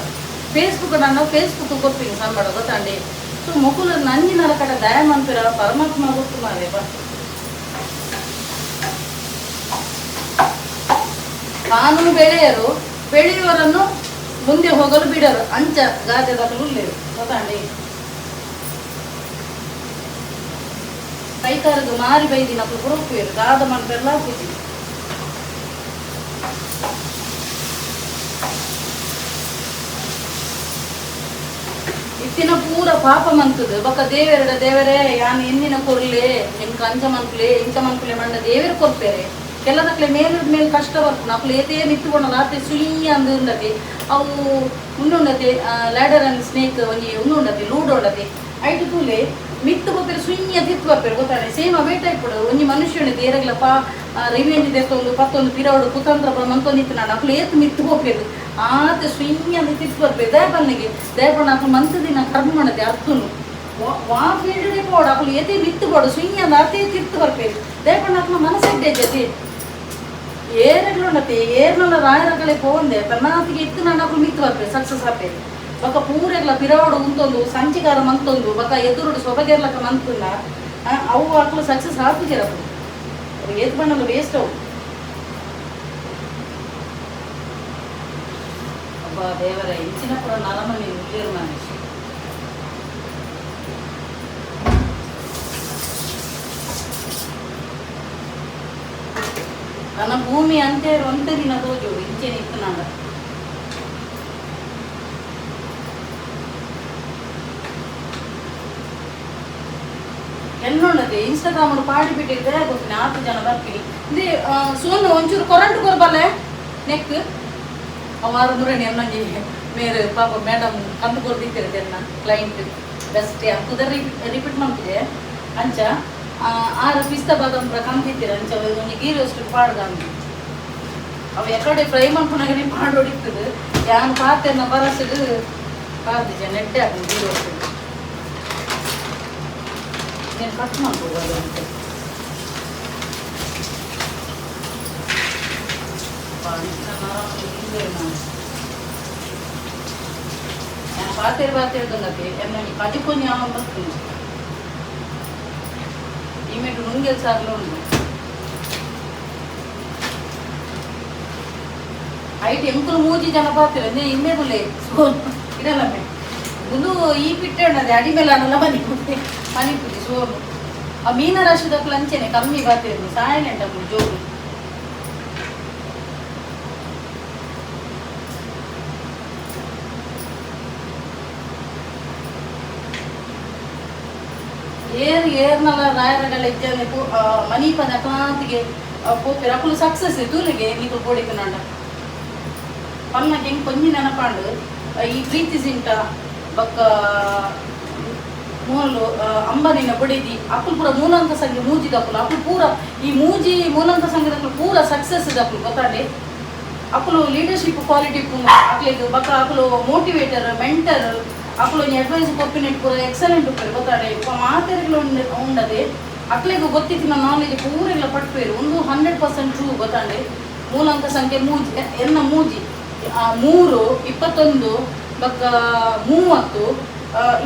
Speaker 1: ಫೇಸ್ಬುಕ್ ಡಾನ ಫೇಸ್ಬುಕ್ ಕೊರ್ಪಿನಿ ಸಂಬಳ ಗೊತ್ತಾಂಡೆ. ಸೊ ಮೊಕುಲು ನಂಜಿನ ಕಡೆ ದಯ ಮನ್ಪಿರ ಪರಮಾತ್ಮ ಗೊತ್ತು ಮಾರ್ರೆ ಬಾ. ಕಾನೂನು ಬೆಳೆಯರು ಬೆಳೆಯುವರನ್ನು ಮುಂದೆ ಹೋಗಲು ಬಿಡರು ಅಂಚ ಗಾದೆದಾಕಲು ಉಲ್ಲೇರು ಗೊತ್ತಾಂಡೆ. ಕೈಕಾರದು ಮಾರಿ ಬೈದಿನಕ್ಲು ಪುರೊಪ್ಪುವೆರ್ ದಾದ ಮನ್ಪೆರ್ಲ ಆಪುಜಿ. ಇತ್ತಿನ ಪೂರ ಪಾಪ ಮಂತುದು ಬೊಕ ದೇವೆರಡ ದೇವರೇ ಯಾನ್ ಎನ್ನಿನ ಕೊರ್ಲೆ ಎಂಕ್ ಅಂಚ ಮನ್ಪುಲೆ ಇಂಚ ಮನ್ಪುಲೆ ಮಂಡ ದೇವೆರ್ ಕೊರ್ಪೆರೆ ಕೆಲದಕ್ಲೆ ಮೇಲ್ ಮೇಲ್ ಕಷ್ಟ ಬರ್ಪುಂಡು ಅಕ್ಲು ಏತೇ ಮಿತ್ತುಕೊಂಡಲ ಆತೆ ಸುಯ್ಯ ಅಂದ್ ಉಂಡತೆ ಅವು ಉಂಡುಂಡತೆ ಲ್ಯಾಡರ್ ಅಂಡ್ ಸ್ನೇಕ್ ಒಂಜಿ ಉಂಡುಂಡತೆ ಲೂಡೋ ಉಂಡತೆ ಐಟ್ ತೂಲೆ ಮಿತ್ತು ಬೊಪೆರ್ ಸುಯ್ಯ ತಿತ್ತು ಬರ್ಪೆರ್ ಗೊತ್ತಾಂಡೆ ಸೇಮ್ ಅವೇ ಟೈಪ್ ಒಂಜಿ ಮನುಷ್ಯನ ಏರೆಗ್ಲ ಪಾ ರಿವೆಂಜ್ ದೆತ್ತೊಂದು ಪತ್ತೊಂದು ಪಿರವಡು ಕುತಂತ್ರ ಮಂತೊಂದಿತ್ತು ಅಕ್ಲು ಏತ್ ಮಿತ್ತು ಪೋಪೆರ್ ಆತೆ ಸುಯ್ಯ ಅಂದ್ ತಿತ್ತು ಬರ್ಪೆರ್ ದಯಪನ್ನಿಗೆ ದಯಪಣ್ಣ ಅಕ್ಲು ಮಂತ್ ದಿನ ಕರ್ಮ ಮಾಡತೆ ಅರ್ತುನು ವಾ ಫೀಲ್ಡ್ ಪೋಡು ಅಕ್ಲು ಏತೇ ಮಿತ್ತು ಪೋಡು ಸುಯ್ಯ ಅಂದ್ ಆತೇ ತಿತ್ತು ಬರ್ಪೆರ್ ದಯಪಣ್ಣ ಅಕ್ಲು ಮನಸ್ಸೆಡ್ಡೆ ಜತಿ ಏರೆಗ್ಲುಂಡತೆ ಏರ್ನಲ ರಾಯರಗಳೆ ಪೋಂದೆ ಪನ್ನಾತಿಗೆ ಇತ್ತು ನಾನು ಅಕ್ಲು ಮಿತ್ತು ಬರ್ಪೆರ್ ಸಕ್ಸಸ್ ಆಪೆರ್ ಬೊಕ ಪೂರೆಗ್ಲ ಪಿರವಡು ಉಂತೊಂದು ಸಂಚಿಕಾರ ಮಂತೊಂದು ಬೊಕ ಎದುರುಡು ಸೊಬಗೆರ್ಲಕ ಮಂತುಂಡ ಅವು ಅಕ್ಲು ಸಕ್ಸಸ್ ಆಪುಜೆರ್ ಅಕ್ಲು ಅವು ಏತ್ ಬಣ್ಣಲ ವೇಸ್ಟ್ ಅವು. ಅಬ್ಬಾ ದೇವರೇ ಇಂಚಿನ ಪೂರ ನರಮನಿ ಉಲ್ಲೇರು ಮನುಷ್ಯ. ನನ್ನ ಭೂಮಿ ಅಂತೆ ಒಂತೆ ದಿನ ತೋಜೋಡು ಇಂಚೆನೆ ಇತ್ತುನಾಂಡ. ಎನ್ನೋಣದೆ ಇನ್ಸ್ಟಾಗ್ರಾಮ್ ಪಾಡಿ ಬಿಟ್ಟಿದ್ದೆ ಗೊತ್ತಿನ ಆತು ಜನ ಬರ್ತೀನಿ ಇಂದೇ ಸೋನು ಒಂಚೂರು ಕೊರಂಟು ಕೊರ್ಬಲ್ಲೆ ನೆಕ್ ಅವಾರು ನೂರಣಿ ಎನ್ನೊಂಜಿ ಮೇರೆ ಪಾಪ ಮೇಡಮ್ ಕಂದು ಕೊರ್ದಿತ್ತೀರ ತೆನ್ನ ಕ್ಲೈಂಟ್ ಬೆಸ್ಟ್ ಕುದರ್ ರಿಪೀಟ್ ಮಾಡ್ತಿದೆ ಅಂಚ ಆರು ಪಿಸ್ತಾ ಬಾದಾಮ್ ಪೂರ ಕಂತಿತ್ತೀರ ಅಂಚ ಒಂಜಿ ಗೀ ರೋಸ್ಟ್ ಪಾಡ್ದ ಅವು ಎಕಡೆ ಫ್ರೈ ಮನ್ಪುನಗನೆ ಪಾಡೊಡಿತ್ತದು ಯಾನ್ ಪಾತೆರ್ನ ಬರಸುಡು ಪಾಡ್ದಿಜ ನೆಡ್ಡೆ ಆಪುಂಡು ಗೀ ರೋಸ್ಟ್ నేను ಕಟ್ ಮಾಡ್ಬೋದು ಅಂತ. ನಾನು ಪಾತೇರು ಪಾತೇರ್ದಂಗತೆ ಎನ್ನ ಕಜಿಕೊಂಜಿ ಆವನ್ ಬರ್ತುಂಡು ಈಮೆಟ್ ನುಂಗೆಲ್ ಸಾರ್ಲ ಉಂಡು ಐಟ್ ಎಂಕುಲು ಮೂಜಿ ಜನ ಪಾತೆರ ಇಮ್ಮೆ ಬುಲೆ ಸೋನ್ ಇಡಲಮ್ಮೆ ಉಂದು ಈ ಪಿಟ್ಟೆ ಉಂಡದೆ ಅಡಿ ಮೇಲೆ ಅನ್ನಲ್ಲ ಮನಿ ಮನಿಪುಜಿ ಸೋನು ಆ ಮೀನರಾಶಿದಕ್ಲು ಅಂಚೆನೆ ಕಮ್ಮಿ ಬಾತಿರ್ನು ಸೈಲೆಂಟ್ ಅಕ್ಲು ಜೋರು. ಏರ್ ಏರ್ನಲ ರಾಯರಗಲ ಇಜ್ಜಂದೆ ಮನಿ ಪದ ಅಕ್ಲಾಂತಿಗೆ ಪೋಪೆರ್ ಅಕುಲು ಸಕ್ಸಸ್ ತೂಲೆಗೆ ನಿಕುಲು ಪೋಡಿಕುನಾಂಡ ಪನ್ನಗ ಎಂಕ್ ಒಂಜಿ ನೆನಪಾಂಡು ಈ ಪ್ರೀತಿ ಜಿಂಟ ಬೊಕ್ಕ ಮೂಲು ಅಂಬಾನಿನ ಬೊಡೆದಿ ಅಕುಲು ಪೂರ ಮೂಲಾಂಕ ಸಂಘ ಮೂಜಿದಕುಲು ಅಕುಲು ಪೂರ ಈ ಮೂಜಿ ಮೂಲಾಂಕ ಸಂಘದಕುಲು ಪೂರ ಸಕ್ಸಸ್ ದಕುಲು ಗೊತ್ತಾಂಡೆ. ಅಕುಲು ಲೀಡರ್ಶಿಪ್ ಕ್ವಾಲಿಟಿ ಅಕ್ಲೆಗ್ ಬೊಕ್ಕ ಅಕುಲು ಮೋಟಿವೇಟರ್ ಮೆಂಟರ್ ಅಕುಲು ಒಂಜಿ ಅಡ್ವೈಸ್ ಕೊರ್ಪಿನೆಟ್ ಪೂರ ಎಕ್ಸಲೆಂಟ್ ಉಪ್ಪೆರ್ ಗೊತ್ತಾಡೆ. ಮಾತೆರೆಗ್ಲ ಉಂಡದೆ ಅಕ್ಲೆಗ್ ಗೊತ್ತಿತ್ತಿನ ನಾಲೆಜ್ ಪೂರೆಗ್ಲ ಪಟ್ಪೇರು. ಉಂದು 100% ಟ್ರೂ ಗೊತ್ತಾಂಡೆ. ಮೂಲಾಂಕ ಸಂಖ್ಯೆ ಮೂಜಿ, ಎನ್ನ ಮೂಜಿ, 3, 21 ಬೊಕ್ಕ 30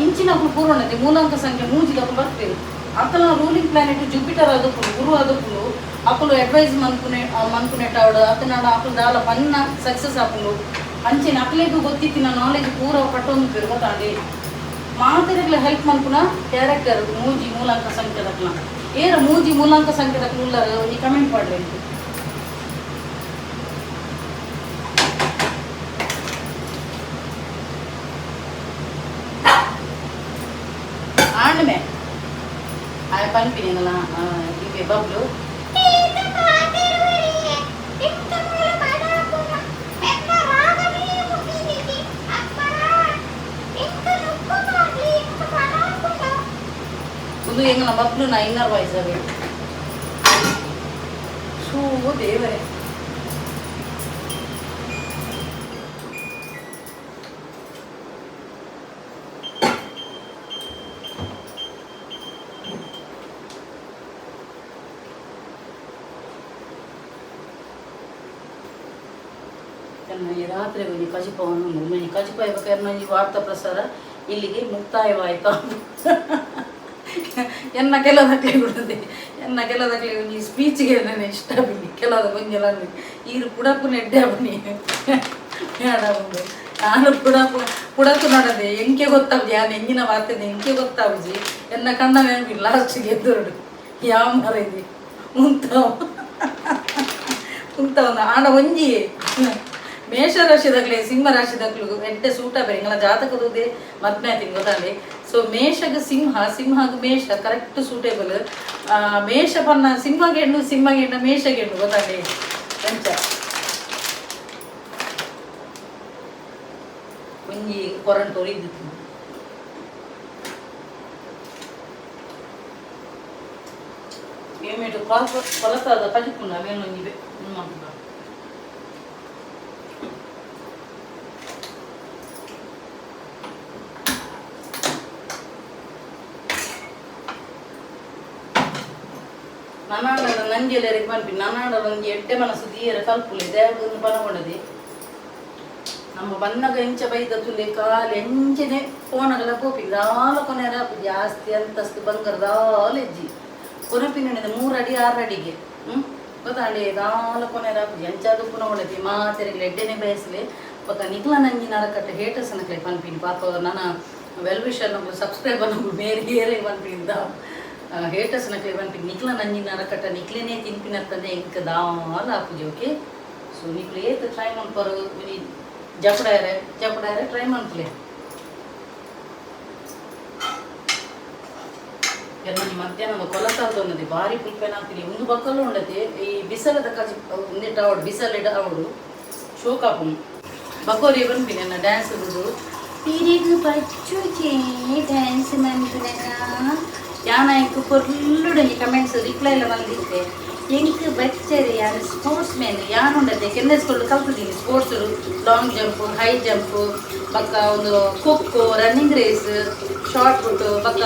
Speaker 1: ಇಂಚಿನಕುಲು ಪೂರ ಉಂಡತೆ. ಮೂಲಾಂಕ ಸಂಖ್ಯೆ ಮೂಜಿದಕುಲು ಬರ್ಪೇರು. ಅಕಲ್ನ ರೂಲಿಂಗ್ ಪ್ಲಾನೆಟ್ ಜುಪಿಟರ್ ಆದುಪ್ಪುಂಡು, ಗುರು ಆದುಪ್ಪುಂಡು. ಅಕುಲು ಅಡ್ವೈಸ್ ಮನ್ಪುನೆ ಮನ್ಪುನೆಟಾವಡ್ ಅತನಾಡ ಅಕುಲು ದಾಲ ಪನ್ನ ಸಕ್ಸಸ್ ಆಪುಂಡು. ಅಂಚೆನೆ ಅಕ್ಲೆಗ್ ಗೊತ್ತಿತ್ತಿನ ನಾಲೆಜ್ ಪೂರ ಪಟ್ಟೊಂದು ಗೊತ್ತಾಂಡೆ. ಮಾತೆರೆಗ್ಲ ಹೆಲ್ಪ್ ಮನ್ಪುನ ಕ್ಯಾರೆಕ್ಟರ್ ಮೂಜಿ ಮೂಲಾಂಕ ಸಂಖ್ಯೆದಕ್ಲ. ಏರ ಮೂಜಿ ಮೂಲಾಂಕ ಸಂಖ್ಯೆದಕ್ಲು ಉಲ್ಲರ್ ಒಂಜಿ ಕಮೆಂಟ್ ಪಾಡ್ರೆ. ಆಂಡ್ಮೆ ಆಯ ಪನ್ಪಿನಿಂಗಲ ಇವೆ ಬಬ್ಲು. ಒಂದು ಎಂಗಲ ಬಬ್ಲು ನಾ ಇನ್ನರ್ ವಾಯ್ಸ್ ಅವೇ. ಶೂ ದೇವರೇ. ಈ ರಾತ್ರಿ ಒಂಜಿ ಕಜಿಪವನ್ನು ಒಂಜಿ ಕಜಿಪ ಇವಾಗ ಈ ವಾರ್ತಾ ಪ್ರಸಾರ ಇಲ್ಲಿಗೆ ಮುಕ್ತಾಯವಾಯಿತು. ಎನ್ನ ಕೆಲವದಕ್ಲೆ ಬಿಡುತ್ತೆ, ಎನ್ನ ಕೆಲವದಕ್ಲೆ ಒಂಜಿ ಸ್ಪೀಚ್ಗೆ ನನ್ನ ಇಷ್ಟ ಬಿಡಿ. ಕೆಲವದ ಒಂಜೆಲ್ಲ ಈರು ಪುಡಪು ನೆಡ್ಡೆ ಬನ್ನಿ ಬೇಡ ಒಂದು. ನಾನು ಪುಡಪು ಪುಡಕು ನೋಡದೆ ಎಂಕೆ ಗೊತ್ತಾಗುಜಿ, ಯಾನ್ ಎಂಗಿನ ವಾರ್ತೆ ಎಂಕೆ ಗೊತ್ತಾಗುಜಿ. ಎನ್ನ ಕಣ್ಣ ನೆನಪಿಲ್ಲ. ಲಾಸ್ಟಿಗೆ ಎದ್ದುರುಡು ಯಾವ ಮರ ಇದೆ ಉಂತಾವ ಉಂತಾವ ಆಂಡ ಒಂಜಿ ಮೇಷರಾಶಿದಾಗ್ಲೆ ಸಿಂಹ ರಾಶಿದಾಗ್ಲು ಎಡ್ಡೆ ಸೂಟ ಬೇರೆ ಇಂಗ್ಲ ಜಾತಕದುದೇ ಮದ್ಮೆ ಆಯ್ತು ಗೊತ್ತಾಂಡೆ. ಸೊ ಮೇಷಗ ಸಿಂಹ, ಸಿಂಹಗ ಮೇಷ ಕರೆಕ್ಟ್ ಸೂಟೇಬಲ್. ಮೇಷ ಪನ್ನ ಸಿಂಹಗೆ ಹೆಣ್ಣು, ಸಿಂಹಗೆ ಹೆಣ್ಣು ಮೇಷಗೆ ಹೆಣ್ಣು ಗೊತ್ತಾಂಡೆ. ಅಂಚ ಒಂಜಿ ಕೊರಂಟು ಒರಿದಿತ್ತು. ಏಮೇಟು ಕೊಲತಾದ ಕಜಿಪುಂಡು ಅವೇನು ಒಂಜಿ ಮಾಡ್ತದ. ನನಾಡಲ ನಂಜೆಲೆರಿಗೆ ಪನ್ಪಿ ನನಾಡಲ ಒಂಜಿ ಎಡ್ಡೆ ಮನಸ್ಸು ದೀಯರ ಕಲ್ಪುಲೆ ದೇವಗೊಂದು ಬಲಗೊಂಡದೆ. ನಮ್ಮ ಬನ್ನಗ ಎಂಚ ಬೈದ ತುಲೆ ಕಾಲು ಎಂಚನೆ ಫೋನಗಲ ಪೋಪಿ ದಾಲ ಕೊನೆರ ಜಾಸ್ತಿ ಅಂತಸ್ತು ಬಂಗಾರ ದಾಲ ಹೆಜ್ಜಿ ಕೊನಪಿನ 3 ಅಡಿ 6 ಅಡಿಗೆ ಗೊತ್ತಾಂಡೆ ದಾಲ ಕೊನೆರ ಎಂಚಾದು ಪುನ ಉಂಡತಿ. ಮಾತೆರೆಗ್ಲ ಎಡ್ಡೆನೆ ಬಯಸ್ಲೆ. ಬೊಕ ನಿಕ್ಲ ನಂಜಿ ನರಕಟ್ಟ ಹೇಟರ್ಸ್ ನಕ್ಲೆ ಪನ್ಪಿನಿ. ಪಾಪ ನನ ವೆಲ್ ವಿಷರ್ ನಕುಲು ಸಬ್ಸ್ಕ್ರೈಬರ್ ನಕುಲು ಬೇರೆ ಏರೆ ಪನ್ಪಿನಿ. ಹೇಟರ್ಸ್ ನಕ್ಲೆ ಪನ್ಪಿನಿ ನಿಕ್ಲ ನಂಜಿ ನರಕಟ್ಟ ನಿಕ್ಲೆನೇ ತಿನ್ಪಿನತ್ತಂದೆ ಎಂಕ್ ದಾಲ ಆಪುಜಿ. ಓಕೆ, ಸೊ ನಿಕ್ಲು ಏತ್ ಟ್ರೈ ಮನ್ಪರು ಒಂಜಿ ಜಪಡಾಯರೆ ಜಪಡಾಯರೆ ಟ್ರೈ ಮನ್ಪುಲೆ. ಎನ್ನ ಮಧ್ಯಾಹ್ನದ ಕೊಲತಾದ ಉನ್ನತಿ ಭಾರಿ ಪುಲ್ಪೆನ ಹಾಕ್ತೀನಿ. ಒಂದು ಬಕ್ಕಲು ಉಂಡತಿ ಈ ಬಿಸಲದ ಕಜಿ ಒಂದಿಟ್ಟ ಅವಡು ಬಿಸಲಿಡ ಅವಡು ಶೋಕ್ ಆಪುಂಡು. ಬಕೋರಿ ಪನ್ಪಿನಿ ಎನ್ನ ಡ್ಯಾನ್ಸ್ ಬಿಡು ಪಿರಿಗು ಬಚ್ಚುಜೆ ಡ್ಯಾನ್ಸ್ ಮನ್ಪುನಗ ಯಾನ ಎಂಕ್ ಪೊರ್ಲುಡು ಈ ಕಮೆಂಟ್ಸ್ ರಿಪ್ಲೈ ಎಲ್ಲ ಬಂದಿತ್ತೆ. ಎಂಕ್ ಬಚ್ಚರೆ ಯಾನ್ ಸ್ಪೋರ್ಟ್ಸ್ ಮ್ಯಾನ್ ಯಾನ್ ಉಂಡತೆ ಕೆಂದ ಸ್ಕೂಲ್ ಕಲ್ತಿದ್ದೀನಿ sports, long jump, high jump, ಬೊಕ್ಕ ಒಂದು kho kho, running race, shot put, ಬೊಕ್ಕ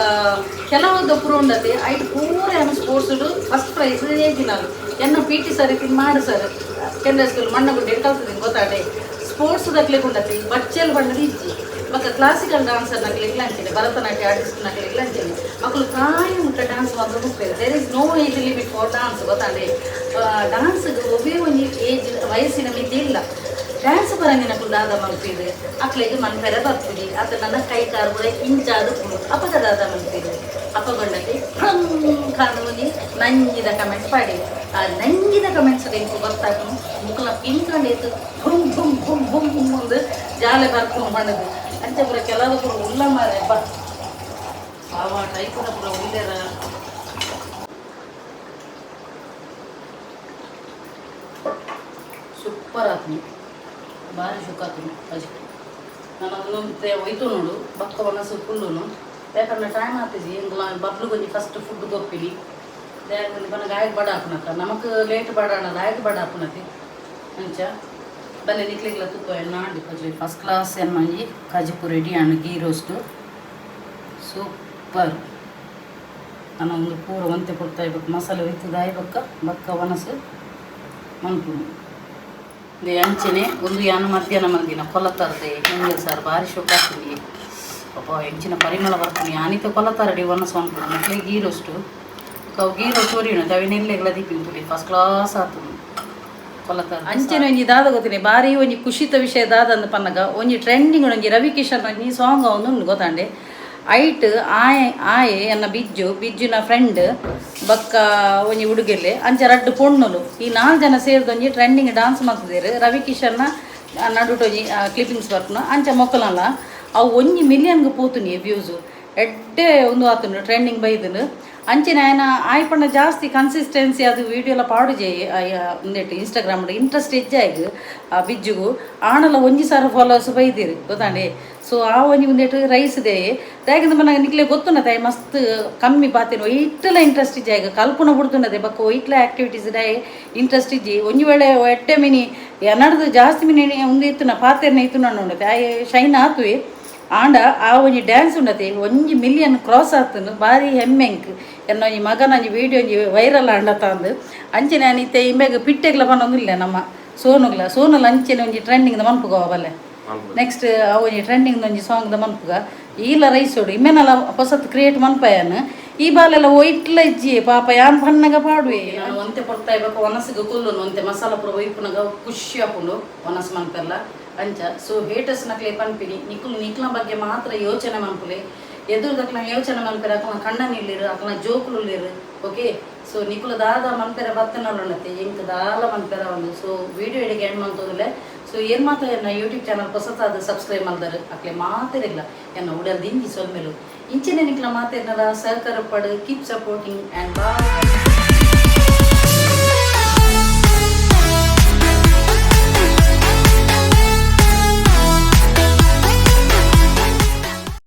Speaker 1: ಕೆಲವೊಂದು ಪೂರ ಉಂಡತೆ. ಐಟ್ ಪೂರ ಯಾನ್ ಸ್ಪೋರ್ಟ್ಸ್ ಫಸ್ಟ್ ಪ್ರೈಸ್ ಏಜಿನಾಲು. ಎನ್ನ ಪಿ ಟಿ ಸರ್ ಇತ್ತಿನ ಮಾಡು ಸರ್ ಕೆಂದ ಸ್ಕೂಲ್ ಮಣ್ಣಗುಡ್ಡೆ ಕಲ್ತಿದ್ದೀನಿ ಗೊತ್ತಾಟೆ. ಸ್ಪೋರ್ಟ್ಸ್ ದಕ್ಲೆಗ್ ಉಂಡತೆ ಬಚ್ಚಲ್ ಬಣ್ಣದ ಇಜ್ಜಿ. ಬೊಕ್ಕ ಕ್ಲಾಸಿಕಲ್ ಡಾನ್ಸರ್ ನಕ್ಲೆಗ್ಲ ಅಂಚೆನೆ, ಭರತನಾಟ್ಯ ಆರ್ಟಿಸ್ಟ್ ನಕ್ಲೆಗ್ಲ ಅಂಚೆನೆ ಮಕ್ಕಳು ಕಾಯಿ ಮುಟ್ಟ ಡಾನ್ಸ್ ಮಾತ್ರ ಮುಟ್ಪೇರು. There is no age limit for dance ಗೊತ್ತಾಂಡೆ. ಡಾನ್ಸ್ಗೆ ಒವ್ವೇ ಒಂಜಿ ಏಜ್ ವಯಸ್ಸಿನ ಮಿತಿ ಇಲ್ಲ. ಡ್ಯಾನ್ಸ್ ಬರಂಗಿನಕುಲು ದಾದ ಮನ್ಪಿರು ಅಕ್ಲೆಗ್ ಮನ್ಪೆರೆ ಬರ್ಪುಜಿ ಅತ್ತ ನನ್ನ ಕೈ ಕಾರು ಕೂಡ ಇಂಚಾದು ಪುಡು ಅಪಗ ದಾದ ಮನ್ಪಿರು ಅಪಗೊಂಡತೆ ಕಾಣುವನಿ ನಂಜಿದ ಕಮೆಂಟ್ಸ್ ಪಾಡಿ. ಆ ನಂಜಿದ ಕಮೆಂಟ್ಸ್ ಎಂಕ್ ಗೊತ್ತಾಪುನು ಮುಕುಲ ಪಿಂಕಂಡು ಬುಮ್ ಬುಮ್ ಬುಮ್ ಬುಮ್ ಬುಮ್ ಒಂದು ಜಾಲೆ ಬರ್ಪುನು ಪಂಡದು. ಅಂಚ ಪೂರ ಕೆಲವು ಪೂರ ಉಲ್ಲ ಮಾರೆ ಬಾ ಆವ ಟೈಪುದ ಪೂರ ಉಲ್ಲೆರ. ಸೂಪರ್ ಆತ್ನಿ, ಭಾರಿ ಶುಕ್ ಆತುಂಡು ಕಜಿಪು. ನಾನು ಒಂದೊಂದು ಒಯ್ತು ನೋಡು ಬಕ್ಕ ಒಣಸು ಫುಲ್ಲುನು ಯಾಕಂದ್ರೆ ಟೈಮ್ ಆತಿಜಿ. ಎಂಕುಲ ಬಬ್ಲು ಕೊಂಜಿ ಫಸ್ಟ್ ಫುಡ್ ಕೊಪ್ಪಿನಿ. ದಾಯೆ ಪನ್ನಗ ಆಯಗ್ ಬಡ ಆಪುನತ್ತ ನಮಕ್ ಲೇಟ್ ಬಡ ಆಂಡ ಆಯಗ್ ಬಡ ಆಪುನತಿ. ಅಂಚ ಬಲ್ಲೆ ನಿಕ್ಲೆಗ್ಲ ತೂಪ ನಾಂಡಿ ಕಜು ಫಸ್ಟ್ ಕ್ಲಾಸ್ ಎನ್ನೊಂಜಿ ಕಜಿಪು ರೆಡಿ ಆಂಡ್. Ghee roast super. ನಾನು ಒಂದು ಪೂರ ಒಂತೆ ಕೊಡ್ತಾ ಇಬೇಕು, ಮಸಾಲೆ ಒಯ್ತದ ಬೊಕ್ಕ ಬೊಕ್ಕ ಒಣಸು ಮನ್ಪುನು. ಇದು ಅಂಚನೆ ಒಂದು ಯಾನು ಮಧ್ಯಾಹ್ನ ಮಂದಿನ ಕೊಲತಾರದೆ ಹಿಂಗೆ ಸಾರು ಭಾರಿ ಶೋಕ ಆಗ್ತೀನಿ. ಪಾಪ, ಎಂಚಿನ ಪರಿಮಳ ಬರ್ತೀನಿ. ಯಾನಿತ ಕೊಲತಾರಡಿ ಒಣಸು ಮನ್ಪುನು. ಮಕ್ಳಿಗೆ ಗೀ ರೋಸ್ಟು, ಅವು ಗೀ ರೋಸ್ಟ್ ಒರಿಯುಣ ಅವಿನೆಲ್ಲೆಗ್ಲ ದೀಪಿನ ತುಳಿ. ಫಸ್ಟ್ ಕ್ಲಾಸ್ ಆತುಂಡು ಕೊಲತಾರ. ಅಂಚನೆ ಒಂಜಿ ದಾದ ಗೊತ್ತಿನಿ, ಭಾರಿ ಒಂಜಿ ಖುಷಿತ ವಿಷಯ ದಾದ ಅಂದ್ ಪನ್ನಗ, ಒಂಜಿ ಟ್ರೆಂಡಿಂಗ್ ಒಂಜಿ ರವಿ ಕಿಶನ್ ಒಂಜಿ ಸಾಂಗ್ ಒಂದು ಉಂಡು ಗೊತ್ತಾಂಡೆ. ಐಟ್ ಆಯೆ ಆಯೆ ಎನ್ನ ಬಿಜ್ಜು, ಬಿಜ್ಜುನ ಫ್ರೆಂಡ್, ಬೊಕ್ಕ ಒಂಜಿ ಹುಡುಗೆಲ್ಲೆ, ಅಂಚ ರಡ್ಡು ಪೊಣ್ಣುಲು, ಈ ನಾಲ್ಕು ಜನ ಸೇರ್ದು ಒಂಜಿ ಟ್ರೆಂಡಿಂಗ್ ಡಾನ್ಸ್ ಮಲ್ತಿದ್ದೇರು. ರವಿ ಕಿಶನ್ನ ನಡುಟು ಒಂಜಿ ಕ್ಲಿಪ್ಪಿಂಗ್ಸ್ ಬರ್ಪುನ ಅಂಚ ಮೊಕ್ಕಲಲ್ಲ. ಅವು 1 ಮಿಲಿಯನ್ಗೆ ಪೋತುನಿ ವ್ಯೂಸು. ಎಡ್ಡೆ ಒಂದು ಆತುಂಡು, ಟ್ರೆಂಡಿಂಗ್ ಬೈದುಂಡು. ಅಂಚನೆ ಆಯನ ಆಯ್ಪಂಡ ಜಾಸ್ತಿ ಕನ್ಸಿಸ್ಟೆನ್ಸಿ ಅದು ವೀಡಿಯೋ ಎಲ್ಲ ಪಾಡುಜೆ ಉಂದೆಟ್ ಇನ್ಸ್ಟಾಗ್ರಾಮ್ ಇಂಟ್ರೆಸ್ಟ್ ಹೆಚ್ಚಾಯ್ಗ್ ಆ ಬಿಜ್ಜುಗು. ಆಣಲ 1,000 ಫಾಲೋವರ್ಸ್ ಬೈದಿರು ಗೊತ್ತಾಂಡೆ. ಸೊ ಆ ಒಂಜಿ ಉಂದೆಟ್ ರೈಸ್ they ದಾಯೆಗಂದ ಮನಗ ನಿಕ್ಲೆ ಗೊತ್ತುಂಡ ತಾಯಿ ಮಸ್ತ್ ಕಮ್ಮಿ ಪಾತಿನ. ಒಯ್ಟ್ಲ ಇಂಟ್ರೆಸ್ಟ್ ಇಜ್ಜಿ ಆಯ್ಗ. ಕಲ್ಪುನ ಬಿಡ್ತುಂಡದೆ, ಬೊಕ್ಕ ಒಯ್ಟ್ಲ ಆಕ್ಟಿವಿಟೀಸ್ ಡಾಯ್ ಇಂಟ್ರೆಸ್ಟ್ ಇಜ್ಜಿ. ಒಂಜಿ ವೇಳೆ ಎಡ್ಡೆ ಮಿನಿ ಎನಡ್ದು ಜಾಸ್ತಿ ಮಿನಿ ಉಂದು ಇತ್ತುನ ಪಾತೆರ್ನ ಇತ್ತುನ ಉಂಡತೆ ಆಯೆ ಶೈನ್ ಆತುವೆ. ಆಂಡ ಆ ಒಂಜಿ ಡ್ಯಾನ್ಸ್ ಉಂಡತೆ 1 ಮಿಲಿಯನ್ ಕ್ರಾಸ್ ಆತುಂಡು. ಭಾರಿ ಹೆಮ್ಮೆಂಕ್ ಎನ್ನ ಒಂಜಿ ಮಗನ ಒಂಜಿ ವೀಡಿಯೋ ಒಂಜಿ ವೈರಲ್ ಆಂಡ ತಂದು. ಅಂಚನೆ ಇತ್ತೆ ಇಂಬೆಗ್ ಪಿಟ್ಟೆಗ್ಲ ಪನೊಂದಿಲ್ಲ ನಮ್ಮ ಸೋನುಗ್ಲ. ಸೋನುಲ ಅಂಚನೆ ಒಂಜಿ ಟ್ರೆಂಡಿಂಗ್ ದ ಮನ್ಪುಗ ಬಲ್ಲೆ. ನೆಕ್ಸ್ಟ್ ಅವು ಒಂಜಿ ಟ್ರೆಂಡಿಂಗ್ ಒಂಜಿ ಸಾಂಗ್ ದ ಮನ್ಪುಗ. ಈಲ ರೈಸೋಡು ಇಮ್ಮೆನಲ ಹೊಸತ್ ಕ್ರಿಯೇಟ್ ಮನ್ಪಯನ್. ಈ ಬಾಲೆಲ್ಲ ಒಯ್ಟ್ಲ ಇಜ್ಜಿ ಪಾಪ, ಯಾನ್ ಪನ್ನಗ ಪಾಡುವೆ. ನಾನು ಒಂತೆ ಪೊರ್ತಾ ಇಬೇಕು ಒನಸಿಗೆ ಕುಲ್ಲುನು. ಒಂತೆ ಮಸಾಲ ಪೂರ ಒಯ್ಪುನಗ ಖುಷಿ ಆಪುಂಡು ಒನಸ್ ಮನ್ಪೆಲ್ಲ ಅಂಚ. ಸೊ ಹೇಟರ್ಸ್ ನಕ್ಲೆ ಪನ್ಪಿನಿ, ನಿಕುಲು ನಿಕ್ಲ ಬಗ್ಗೆ ಮಾತ್ರ ಯೋಚನೆ ಮನ್ಪುಲೆ. ಎದುರು ಯೋಚನೆ ಮನ್ಪೆರ ಅಕ್ಲ ಕಣ್ಣ ನಿಲ್ಲಿರು, ಅಕ್ಲ ಜೋಕುಲು. ಓಕೆ, ಸೊ ನಿಕುಲು ದಾದ ಮನ್ಪೆರ ಬತ್ತನಲ್ಲುಂಡತೆ, ಎಂಕ್ ದಾಲ ಮನ್ಪೆರ ಒಂದು. ಸೊ ವಿಡಿಯೋ ಎಡಿಗೆ ಎಂಡ್ ಮಂತೋದಿಲ್ಲ. ಸೊ ಏನ್ ಮಾತ್ರ ಎನ್ನ ಯೂಟ್ಯೂಬ್ ಚಾನಲ್ ಹೊಸತಾದ ಸಬ್ಸ್ಕ್ರೈಬ್ ಮಲ್ದಾರು ಅಕ್ಲೆ ಮಾತಿರಲ್ಲ ಎನ್ನ ಉಡಲ್ ದಿಂಜಿ ಸೊಲ್ಮೆಲು. ಇಂಚಿನ ನಿಕ್ಲ ಮಾತಿರ್ನದ ಸಹಕಾರ ಪಡು. Keep supporting and boy.